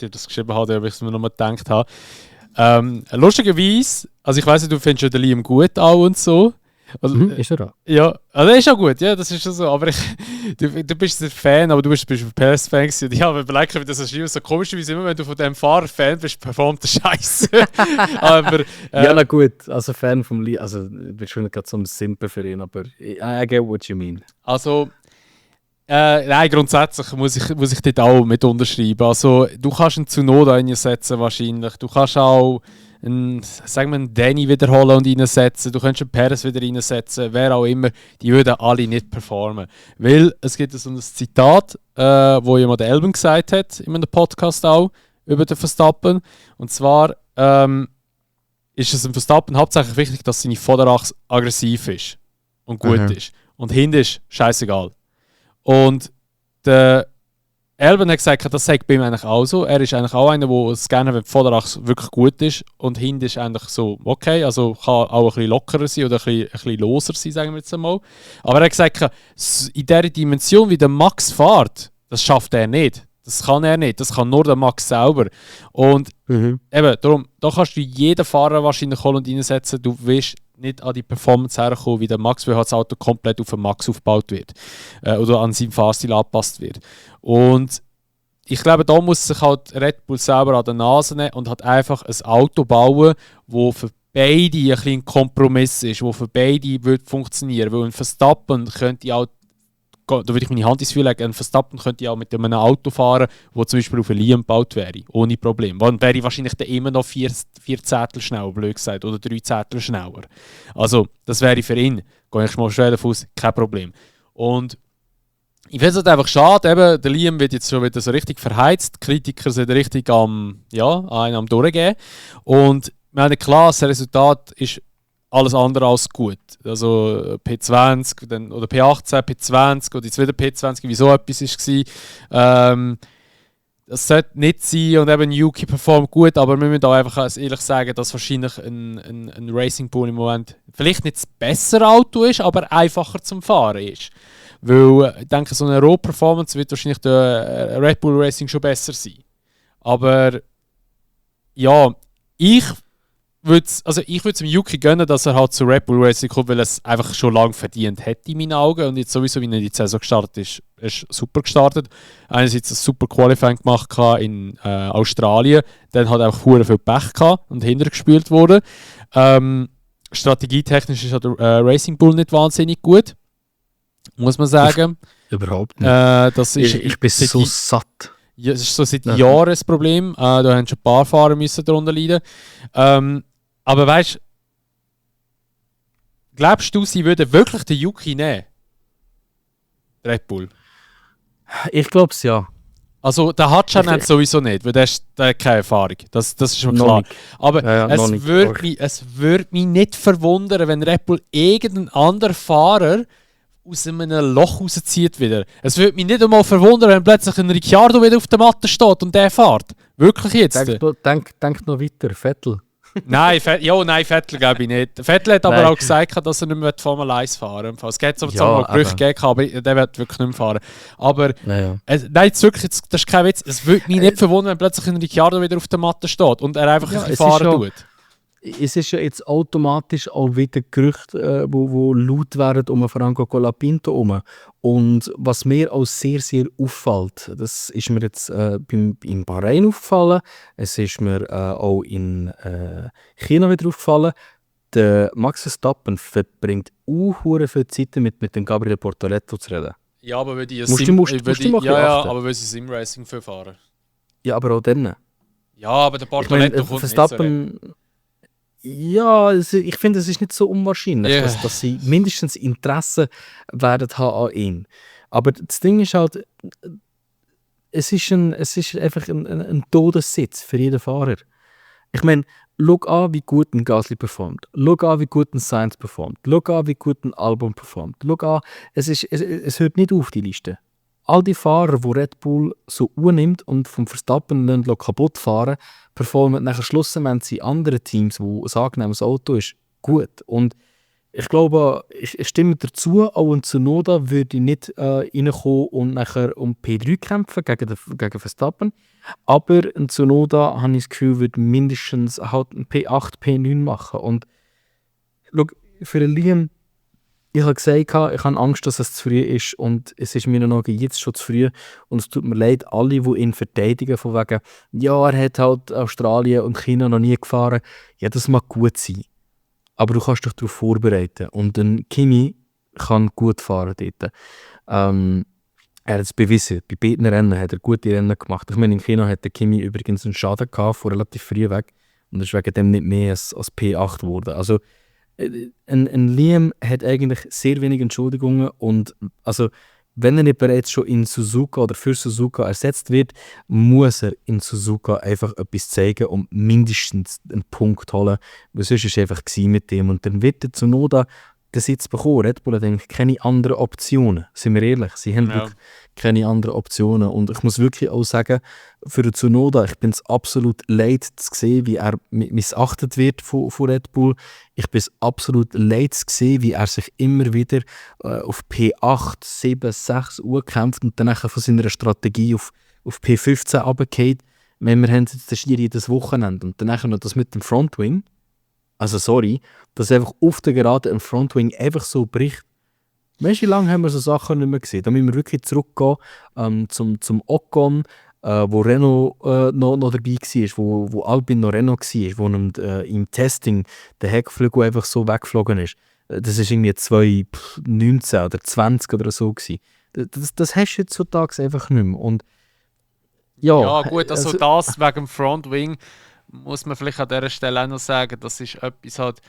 das geschrieben habe oder ob ich es mir noch mal gedacht habe. Lustigerweise, also ich weiss nicht, du findest ja den Liam gut auch und so. Also, Ist er da? ja, also er ist auch gut, ja, das ist schon so. Aber du bist ein Fan, aber du bist ein PS-Fan gewesen. Und ich habe überlegt, wie das ist so komischerweise immer, wenn du von dem Fahrer Fan bist, performt der Scheiße. Aber ja, na gut, also Fan vom Liam, also ich bin schon gerade so ein Simper für ihn, aber I get what you mean. also nein, grundsätzlich muss ich dort auch mit unterschreiben. Also, du kannst einen Tsunoda reinsetzen wahrscheinlich. Du kannst auch einen Danny wiederholen und reinsetzen. Du könntest einen Perez wieder reinsetzen. Wer auch immer. Die würden alle nicht performen. Weil es gibt so ein Zitat, wo jemand der Elben gesagt hat, in einem Podcast auch, über den Verstappen. Und zwar ist es im Verstappen hauptsächlich wichtig, dass seine Vorderachse aggressiv ist und gut ist. Und hinten ist scheißegal. Und der Albon hat gesagt, das sagt bei ihm eigentlich auch so. Er ist eigentlich auch einer, der es gerne, wenn die Vorderachse wirklich gut ist. Und hinten ist eigentlich so, okay, also kann auch ein bisschen lockerer sein oder ein bisschen loser sein, sagen wir jetzt einmal. Aber er hat gesagt, in dieser Dimension, wie der Max fährt, das schafft er nicht. Das kann er nicht, das kann nur der Max selber. Und eben, darum, da kannst du jeden Fahrer wahrscheinlich holen und reinsetzen. Du willst nicht an die Performance herkommen, wie der Max, weil halt das Auto komplett auf den Max aufgebaut wird. Oder an seinem Fahrstil angepasst wird. Und ich glaube, da muss sich halt Red Bull selber an der Nase nehmen und halt einfach ein Auto bauen, das für beide ein bisschen ein Kompromiss ist, das für beide wird funktionieren. Weil ein Verstappen könnte auch, da würde ich meine Hand ins Feuer legen, ein Verstappen könnte auch mit einem Auto fahren, das zum Beispiel auf ein Liam gebaut wäre, ohne Problem. Dann wäre ich wahrscheinlich dann immer noch 4 Zehntel schneller, blöd gesagt, oder 3 Zehntel schneller. Also, das wäre für ihn, gehe ich mal schwer davon aus, kein Problem. Und ich finde es halt einfach schade, eben, der Liam wird jetzt schon wieder so richtig verheizt, die Kritiker sind richtig am Durchgehen. Und wir haben klar, das Resultat ist alles andere als gut. Also P20 dann, oder P18, P20 oder jetzt wieder P20, wie so etwas war. Das sollte nicht sein und eben Yuki performt gut, aber wir müssen auch einfach ehrlich sagen, dass wahrscheinlich ein Racing Bull im Moment vielleicht nicht das bessere Auto ist, aber einfacher zum Fahren ist. Weil ich denke, so eine Raw-Performance wird wahrscheinlich der Red Bull Racing schon besser sein. Aber ja, ich würde es dem Yuki gönnen, dass er halt zu Red Bull Racing kommt, weil er es einfach schon lange verdient hätte in meinen Augen. Und jetzt sowieso, wie er in die Saison gestartet ist, ist super gestartet. Einerseits ein super Qualifying gemacht in Australien, dann hat er auch viel Pech gehabt und hintergespielt worden. Strategietechnisch ist der Racing Bull nicht wahnsinnig gut, muss man sagen. Überhaupt nicht. Das ist, ich bin so satt. Ja, es ist so seit Jahren ein Problem. Da haben schon ein paar Fahrer müssen darunter leiden. Aber weißt du, glaubst du, sie würden wirklich den Yuki nehmen? Red Bull? Ich glaube es ja. Also, der hat schon sowieso nicht, weil der hat keine Erfahrung. Das ist schon klar. Aber es würde mich nicht verwundern, wenn Red Bull irgendeinen anderen Fahrer aus einem Loch rauszieht wieder. Es würde mich nicht einmal verwundern, wenn plötzlich ein Ricciardo wieder auf der Matte steht und der fährt. Wirklich jetzt? Denk noch weiter, Vettel. Nein, Vettel glaube ich nicht. Vettel hat aber auch gesagt, dass er nicht mehr Formel 1 fahren will. Es gibt so mal Gerüchte gegeben, aber der wird wirklich nicht mehr fahren. Aber nein, jetzt wirklich, das ist kein Witz. Es würde mich nicht verwundern, wenn plötzlich ein Ricciardo wieder auf der Matte steht und er einfach ein bisschen fahren tut. Es ist ja jetzt automatisch auch wieder Gerüchte, wo laut werden um Franco Colapinto herum. Und was mir auch sehr, sehr auffällt, das ist mir jetzt in Bahrain aufgefallen, es ist mir auch in China wieder aufgefallen, der Max Verstappen verbringt sehr viel Zeit mit dem Gabriel Bortoleto zu reden. Ja, aber weil die aber weil sie Sim-Racing fahren. Ja, aber auch dann. Ja, aber der Bortoleto kommt Verstappen nicht so. Ja, ich finde, es ist nicht so unwahrscheinlich, dass sie mindestens Interesse werden haben an ihm. Aber das Ding ist halt, es ist einfach ein Todessitz für jeden Fahrer. Ich meine, schau an, wie gut ein Gasly performt. Schau an, wie gut ein Sainz performt. Schau an, wie gut ein Albon performt. Schau an, es hört nicht auf, die Liste. All die Fahrer, die Red Bull so unnimmt und vom Verstappen kaputt fahren, performen nachher schlussendlich in anderen Teams, wo ein angenehmes Auto ist, gut. Und ich glaube, ich stimme dazu, auch ein Tsunoda würde nicht reinkommen und nachher um P3 kämpfen gegen Verstappen. Aber ein Tsunoda, habe ich das Gefühl, würde mindestens halt ein P8, P9 machen. Und schau, für den Liam, ich habe gesagt, ich habe Angst, dass es zu früh ist. Und es ist mir in meinen Augen jetzt schon zu früh. Und es tut mir leid, alle, die ihn verteidigen, von wegen, ja, er hat halt Australien und China noch nie gefahren. Ja, das mag gut sein. Aber du kannst dich darauf vorbereiten. Und ein Kimi kann gut fahren dort. Er hat es bewiesen. Bei beiden Rennen hat er gute Rennen gemacht. Ich meine, in China hat der Kimi übrigens einen Schaden gehabt, von relativ früh weg. Und ist wegen dem nicht mehr als P8 geworden. Also, ein Liam hat eigentlich sehr wenig Entschuldigungen. Und also, wenn er nicht bereits schon in Suzuka oder für Suzuka ersetzt wird, muss er in Suzuka einfach etwas zeigen und mindestens einen Punkt holen. Weil sonst war es einfach mit dem. Und dann wird er Tsunoda den Sitz bekommen. Red Bull hat eigentlich keine anderen Optionen. Sind wir ehrlich, sie haben wirklich keine anderen Optionen. Und ich muss wirklich auch sagen, für den Tsunoda, ich bin es absolut leid zu sehen, wie er missachtet wird von Red Bull. Ich bin es absolut leid zu sehen, wie er sich immer wieder auf P8, 7, 6 Uhr kämpft und dann von seiner Strategie auf P15 runtergeht. Wir haben jetzt das Schiri jedes Wochenende und dann noch das mit dem Frontwing. Also sorry, dass einfach auf der Gerade ein Frontwing einfach so bricht. Weißt du, wie lange haben wir so Sachen nicht mehr gesehen? Da müssen wir wirklich zurückgehen zum Ocon, wo Renault noch dabei war, wo Albin noch Renault war, wo im Testing der Heckflügel einfach so weggeflogen ist. Das war irgendwie 2019 oder 20 oder so gewesen. Das hast du jetzt heutzutage einfach nicht mehr. Und ja gut, also das wegen dem Frontwing muss man vielleicht an dieser Stelle auch noch sagen, das ist etwas halt,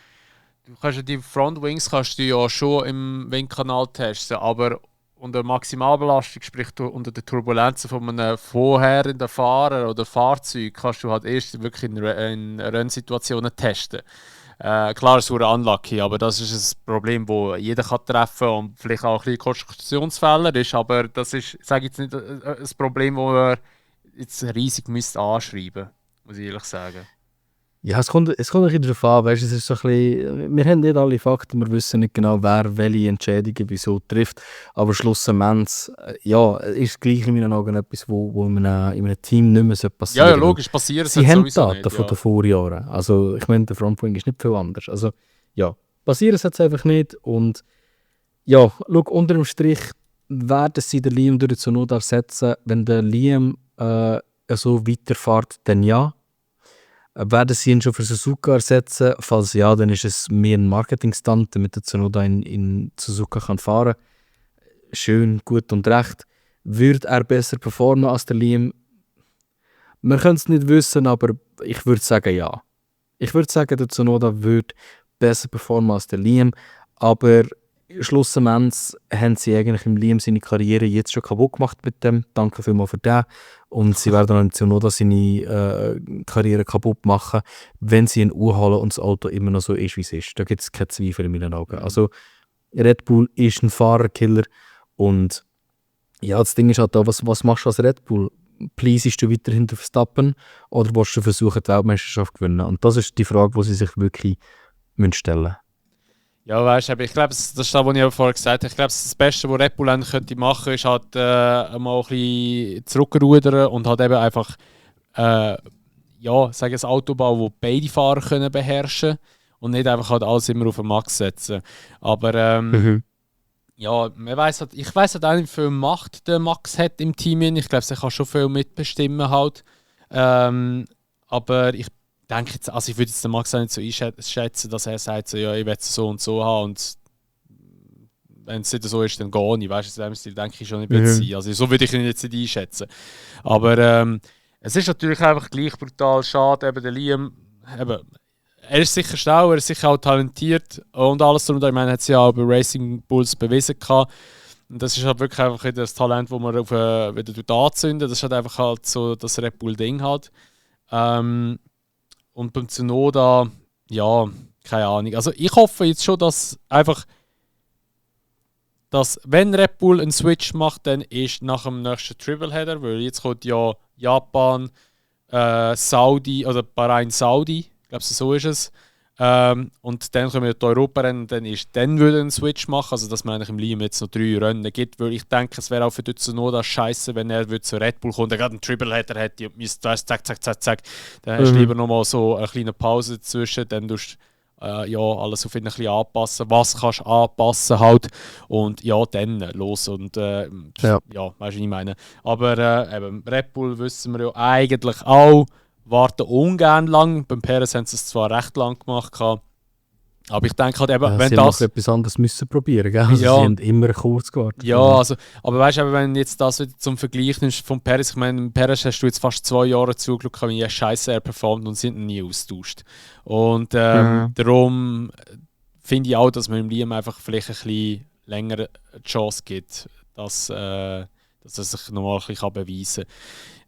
du kannst ja die Frontwings kannst du ja schon im Windkanal testen, aber unter Maximalbelastung, sprich unter den Turbulenzen von einem vorherenden Fahrer oder Fahrzeug, kannst du halt erst wirklich in Rennsituationen testen. Klar, es ist unlucky, aber das ist ein Problem, das jeder kann treffen kann und vielleicht auch ein bisschen Konstruktionsfehler ist, aber das ist, ich sage jetzt nicht, ein Problem, das man jetzt riesig anschreiben müsste. Muss ich ehrlich sagen. Ja, es kommt ein bisschen darauf an, weißt, es ist so ein bisschen, wir haben nicht alle Fakten, wir wissen nicht genau, wer welche Entscheidungen wieso trifft, aber schlussendlich, ja, ist gleich in meinen Augen etwas, wo in einem Team nicht mehr passieren sollte. Ja, logisch, passiert es sie haben sowieso Daten von den Vorjahren, also ich meine, der Frontwing ist nicht viel anders, also ja, passieren es jetzt einfach nicht und ja, schau, unter dem Strich werden sie den Liam durch Tsunoda ersetzen, wenn der Liam so weiterfährt, dann ja. Werden sie ihn schon für Suzuka ersetzen? Falls ja, dann ist es mehr ein Marketing-Stunt, damit der Tsunoda in Suzuka fahren kann. Schön, gut und recht. Würde er besser performen als der Liam? Wir können es nicht wissen, aber ich würde sagen ja. Ich würde sagen, der Tsunoda würde besser performen als der Liam, aber schlussendlich haben sie eigentlich im Liam seine Karriere jetzt schon kaputt gemacht mit dem. Danke vielmals für das. Und sie werden dann Tsunoda seine Karriere kaputt machen, wenn sie ihn holen und das Auto immer noch so ist, wie es ist. Da gibt es keinen Zweifel in meinen Augen. Also Red Bull ist ein Fahrerkiller und ja, das Ding ist halt auch, was machst du als Red Bull? Pleasest du weiter hinter Verstappen oder willst du versuchen, die Weltmeisterschaft zu gewinnen? Und das ist die Frage, die sie sich wirklich stellen müssen. Ja, weißt du, ich glaube, das ist das, was ich vorher gesagt habe. Ich glaube, das Beste, was Red Bull könnte machen, ist halt mal ein bisschen zurückrudern und halt eben einfach sagen, ein Auto bauen, das beide Fahrer können beherrschen können und nicht einfach halt alles immer auf den Max setzen. Aber ja, ich weiss halt auch nicht, wie viel Macht der Max hat im Team. Ich glaube, er kann schon viel mitbestimmen halt. Aber ich denke jetzt, also ich würde jetzt den Max auch nicht so einschätzen, dass er sagt, so, ja, ich will es so und so haben und wenn es nicht so ist, dann gar nicht. Weißt du, in dem Stil denke ich schon nicht sein. Also so würde ich ihn jetzt nicht einschätzen. Aber es ist natürlich einfach gleich brutal schade, eben der Liam, eben, er ist sicher schlau, er ist sicher auch talentiert und alles drunter. Ich meine, er hat es ja auch bei Racing Bulls bewiesen gehabt. Und das ist halt wirklich einfach das Talent, das man wieder anzünden. Das ist halt einfach halt so das Red Bull-Ding halt. Und beim Tsunoda, ja, keine Ahnung. Also ich hoffe jetzt schon, dass wenn Red Bull einen Switch macht, dann ist nach dem nächsten Tripleheader, weil jetzt kommt ja Japan, Saudi oder Bahrain Saudi, ich glaube so ist es. Und dann kommen wir die Europarennen und dann würde ein Switch machen, also dass man eigentlich im Liam jetzt noch 3 Rennen gibt, weil ich denke, es wäre auch für Tsunoda scheiße, wenn er zu Red Bull kommt, der gerade einen Tripleheader hätte und müsste zack. Dann hast du lieber nochmal so eine kleine Pause dazwischen, dann tust alles auf ihn ein bisschen anpassen, was kannst du anpassen halt und ja, dann los und weißt du, was ich meine. Aber eben, Red Bull wissen wir ja eigentlich auch, warten ungern lang. Beim Perez haben sie es zwar recht lang gemacht, aber ich denke halt eben, wenn sie das... noch etwas anderes müssen probieren, gell? Also sie haben immer kurz gewartet. Ja, also, aber weißt du, wenn jetzt das wieder zum Vergleich nimmst vom Perez, ich meine, Perez hast du jetzt fast 2 Jahre zugeschaut, wie scheiße er performt und sind nie austauscht. Und darum finde ich auch, dass man im Liam einfach vielleicht ein bisschen länger eine Chance gibt, dass er sich nochmal ein bisschen beweisen kann.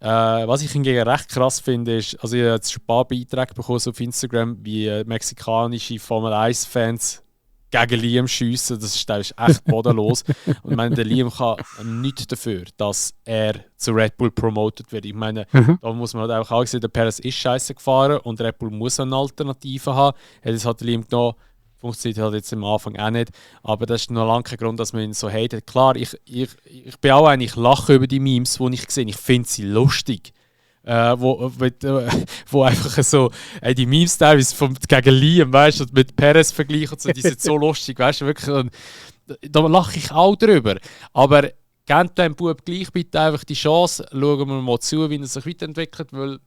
Was ich hingegen recht krass finde, ist, also ich habe jetzt schon ein paar Beiträge bekommen auf Instagram, wie mexikanische Formel-1-Fans gegen Liam schiessen. Das ist echt bodenlos. Und ich meine, der Liam kann nichts dafür, dass er zu Red Bull promoted wird. Ich meine, da muss man halt auch sehen, der Perez ist scheiße gefahren und Red Bull muss eine Alternative haben. Jetzt hat der Liam genommen. Funktioniert halt jetzt am Anfang auch nicht. Aber das ist noch lange kein Grund, dass man ihn so hatet. Klar, ich bin auch ich lache über die Memes, die ich sehe. Ich finde sie lustig. Wo einfach so, die Memes teilweise gegen Liam, weißt du, mit Perez vergleichen, so, die sind so lustig, weißt du, wirklich. Und da lache ich auch drüber. Aber gebt dem Bub gleich bitte einfach die Chance, schauen wir mal zu, wie er sich weiterentwickelt, weil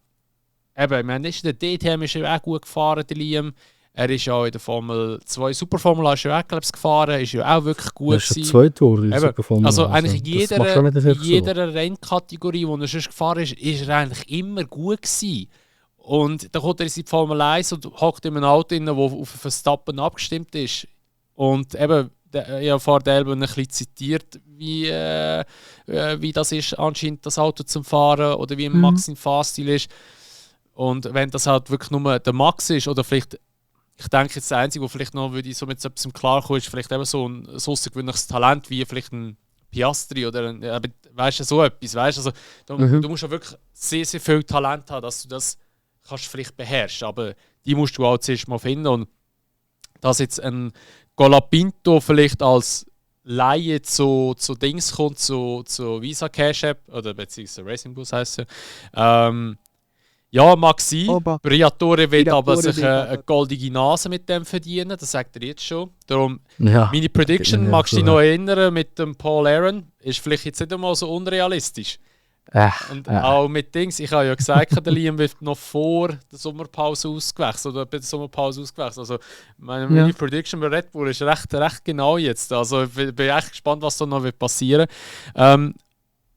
eben, ich meine, in der DTM ist er auch gut gefahren, der Liam. Er ist ja in der Formel 2 Superformula ist ja auch, gefahren, ist ja auch wirklich gut. Das ist schon 2 Tore in der Superformula. Also eigentlich in jeder Rennkategorie, wo er schon gefahren ist er eigentlich immer gut gewesen. Und dann kommt er in die Formel 1 und hockt in einem Auto rein, das auf Verstappen abgestimmt ist. Und eben, ich habe vorher ein bisschen zitiert, wie das ist, anscheinend das Auto zum Fahren oder wie Max im Fahrstil ist. Und wenn das halt wirklich nur der Max ist oder vielleicht, ich denke jetzt der Einzige, der vielleicht noch würde so mit so etwas klarkommen, ist vielleicht eben so ein außergewöhnliches Talent wie vielleicht ein Piastri oder ein, weißt du, so etwas. Weißt? Also, du musst ja wirklich sehr, sehr viel Talent haben, dass du das kannst vielleicht beherrschen. Aber die musst du auch zuerst mal finden. Und dass jetzt ein Colapinto vielleicht als Laie zu Dings kommt, zu Visa Cash App oder beziehungsweise Racing Bus heisst es ja. Ja, mag sein. Briatore will aber sich eine goldige Nase mit dem verdienen, das sagt er jetzt schon. Darum, meine Prediction, magst du dich noch erinnern, mit dem Paul Aaron, ist vielleicht jetzt nicht einmal so unrealistisch. Und auch mit Dings, ich habe ja gesagt, der Liam wird noch vor der Sommerpause ausgewechselt oder bei der Sommerpause ausgewechselt. Also meine Prediction bei Red Bull ist recht genau jetzt. Also ich bin echt gespannt, was da noch passieren wird.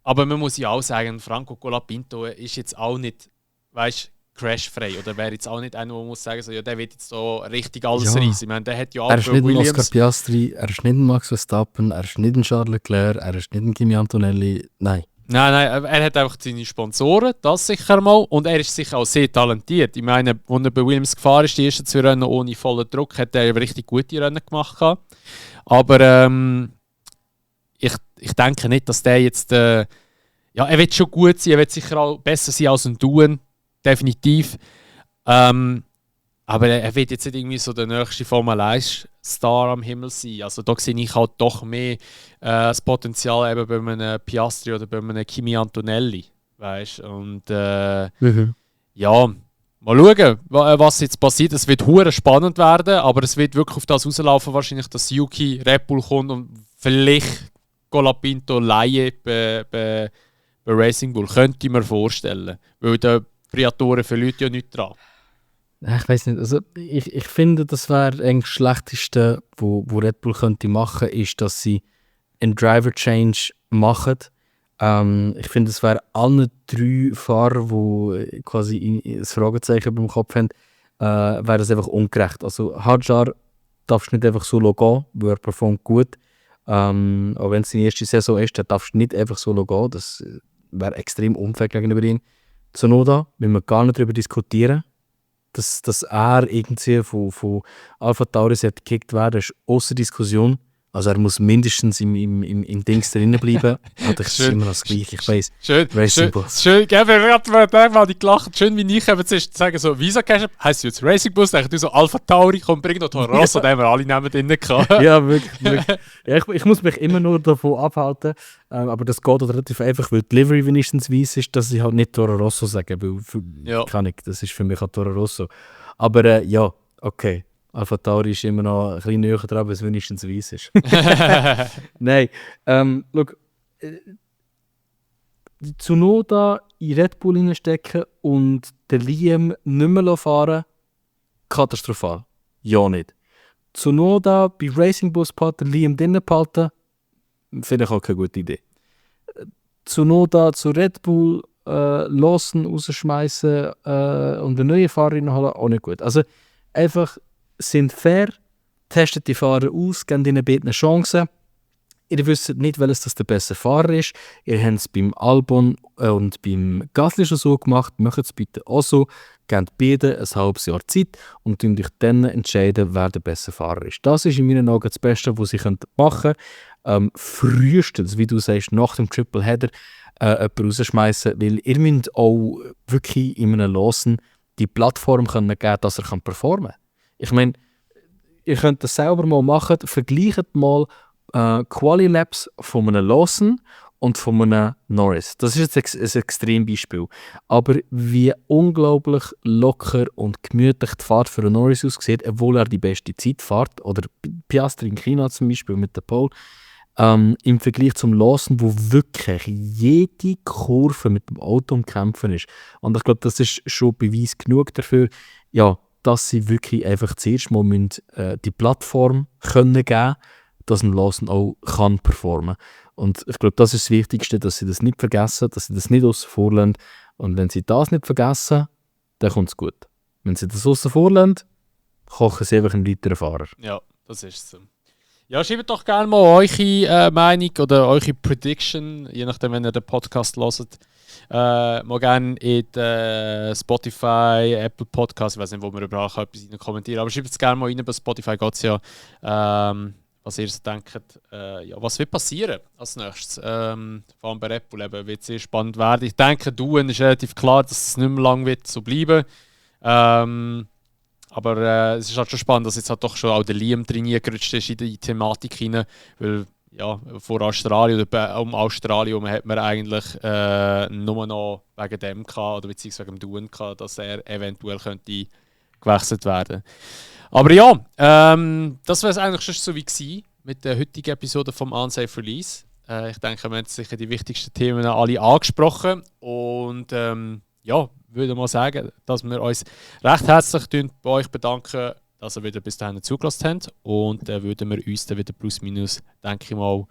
Aber man muss ja auch sagen, Franco Colapinto ist jetzt auch nicht, weißt, crashfrei oder wäre jetzt auch nicht einer, der muss sagen, so, ja, der wird jetzt so richtig alles reissen. Ich meine, der hat ja auch er ist nicht ein Oscar Piastri, er ist nicht ein Max Verstappen, er ist nicht ein Charles Leclerc, er ist nicht ein Kimi Antonelli, nein. Nein, er hat einfach seine Sponsoren, das sicher mal, und er ist sicher auch sehr talentiert. Ich meine, als er bei Williams gefahren ist, die ersten 2 Rennen ohne vollen Druck, hat er richtig gute Rennen gemacht. Aber ich denke nicht, dass der jetzt, er wird schon gut sein, er wird sicher auch besser sein als ein Duen. Definitiv. Aber er wird jetzt nicht irgendwie so der nächste Formel 1-Star am Himmel sein. Also da sehe ich halt doch mehr das Potenzial eben bei einem Piastri oder bei einem Kimi Antonelli. Weißt? Und ja, mal schauen, was jetzt passiert. Es wird hure spannend werden, aber es wird wirklich auf das rauslaufen, wahrscheinlich, dass Yuki Red Bull kommt und vielleicht Colapinto Laie bei Racing Bull. Könnte ich mir vorstellen. Weil der Briatore verliert ja nichts dran. Ich weiß nicht, also ich finde, das wäre eigentlich das Schlechteste, wo Red Bull könnte machen, ist, dass sie einen Driver Change machen. Ich finde, es wäre allen 3 Fahrer, die quasi ein Fragezeichen beim Kopf haben, wäre das einfach ungerecht. Also Hadjar darfst du nicht einfach so gehen, weil er performt gut. Auch wenn es seine erste Saison ist, dann darfst du nicht einfach so gehen. Das wäre extrem unfair gegenüber ihm. Tsunoda, müssen wir gar nicht darüber diskutieren. Dass er irgendwie von Alpha Tauri gekickt werden, ist außer Diskussion. Also er muss mindestens im Dings drinnen bleiben. Das ist immer noch das Gleiche, ich weiss. Schön, Racing Bus. schön, gell, wir haben mal die gelacht, schön wie ich eben zuerst sagen, so, Visa Cash, heisst jetzt Racing Bus, denke du so Alpha Tauri, komm, bring noch Toro Rosso, den haben wir alle neben drinnen gehabt. Ja, wirklich. Ja, ich muss mich immer nur davon abhalten, aber das geht relativ einfach, weil die Livery wenigstens weiss ist, dass ich halt nicht Toro Rosso sage, weil kann ich, das ist für mich halt Toro Rosso. Aber ja, okay. Alpha Tauri ist immer noch ein bisschen näher dran, weil es wenigstens weiss ist. Nein, schau, Tsunoda in Red Bull hineinstecken und den Liam nicht mehr fahren, katastrophal. Ja nicht. Tsunoda bei Racing Bus den Liam drinnen behalten, finde ich auch keine gute Idee. Tsunoda zu Red Bull Lawson rausschmeißen und eine neue Fahrerin holen, auch nicht gut. Also einfach sind fair, testet die Fahrer aus, gebt ihnen beide Chancen. Ihr wisst nicht, welches das der beste Fahrer ist. Ihr habt es beim Albon und beim Gasly schon so gemacht. Macht es bitte auch so. Gebt beide ein halbes Jahr Zeit und könnt euch dann entscheiden, wer der beste Fahrer ist. Das ist in meinen Augen das Beste, was sie machen können. Frühestens, wie du sagst, nach dem Triple Header jemanden rausschmeißen, weil ihr müsst auch wirklich in einem Losen die Plattform geben können, dass er performen kann. Ich meine, ihr könnt das selber mal machen, vergleicht mal Quali-Labs von einem Lawson und von einem Norris. Das ist jetzt ein Extrembeispiel. Aber wie unglaublich locker und gemütlich die Fahrt für einen Norris aussieht, obwohl er die beste Zeit fährt, oder Piastri in China zum Beispiel mit der Pole, im Vergleich zum Lawson, wo wirklich jede Kurve mit dem Auto umkämpfen ist. Und ich glaube, das ist schon Beweis genug dafür, ja, dass sie wirklich einfach zuerst mal die Plattform können geben, dass ein Lawson auch kann performen. Und ich glaube, das ist das Wichtigste, dass sie das nicht vergessen, dass sie das nicht außen vor lassen. Und wenn sie das nicht vergessen, dann kommt es gut. Wenn sie das außen vor lassen, kochen sie einfach einen weiteren Fahrer. Ja, das ist es. Ja, schreibt doch gerne mal eure Meinung oder eure Prediction, je nachdem, wenn ihr den Podcast hört. Mal gerne in Spotify, Apple Podcasts, ich weiß nicht, wo wir überall etwas kommentieren, aber schreibt es gerne mal rein, bei Spotify geht es ja, was ihr so denkt, ja, was wird passieren als nächstes, vor allem bei Apple wird es sehr spannend werden. Ich denke, Duen ist relativ klar, dass es nicht mehr lang wird so bleiben. Aber es ist halt schon spannend, dass jetzt halt doch schon auch der Liam reingerutscht ist in die Thematik hinein, weil ja, vor Australien oder um Australien hat man eigentlich nur noch wegen dem gehabt, oder beziehungsweise wegen dem Duen gehabt, dass er eventuell könnte gewechselt werden. Aber ja, das wäre es eigentlich schon so wie gewesen mit der heutigen Episode vom Unsafe Release. Ich denke, wir haben sicher die wichtigsten Themen alle angesprochen und ja, würde mal sagen, dass wir uns recht herzlich bei euch bedanken, dass ihr wieder bis dahin zugelassen habt. Und würden wir uns dann wieder plus minus, denke ich mal,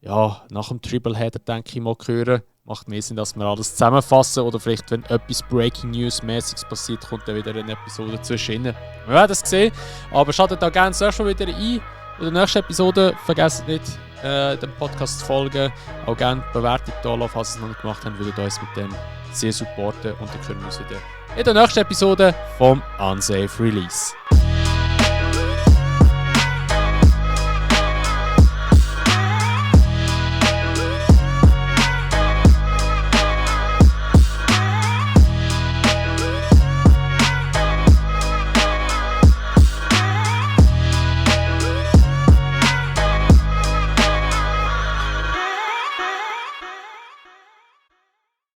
ja, nach dem Triple Header, denke ich mal, hören. Macht mehr Sinn, dass wir alles zusammenfassen. Oder vielleicht, wenn etwas Breaking News-mäßiges passiert, kommt dann wieder eine Episode zwischen. Wir werden es sehen. Aber schaltet da gerne zuerst mal wieder ein. In der nächsten Episode vergesst nicht, dem Podcast zu folgen. Auch gerne die Bewertung da lassen, falls ihr es noch nicht gemacht habt, würdet uns mit dem sehr supporten. Und dann können wir uns wieder in der nächsten Episode vom Unsafe Release.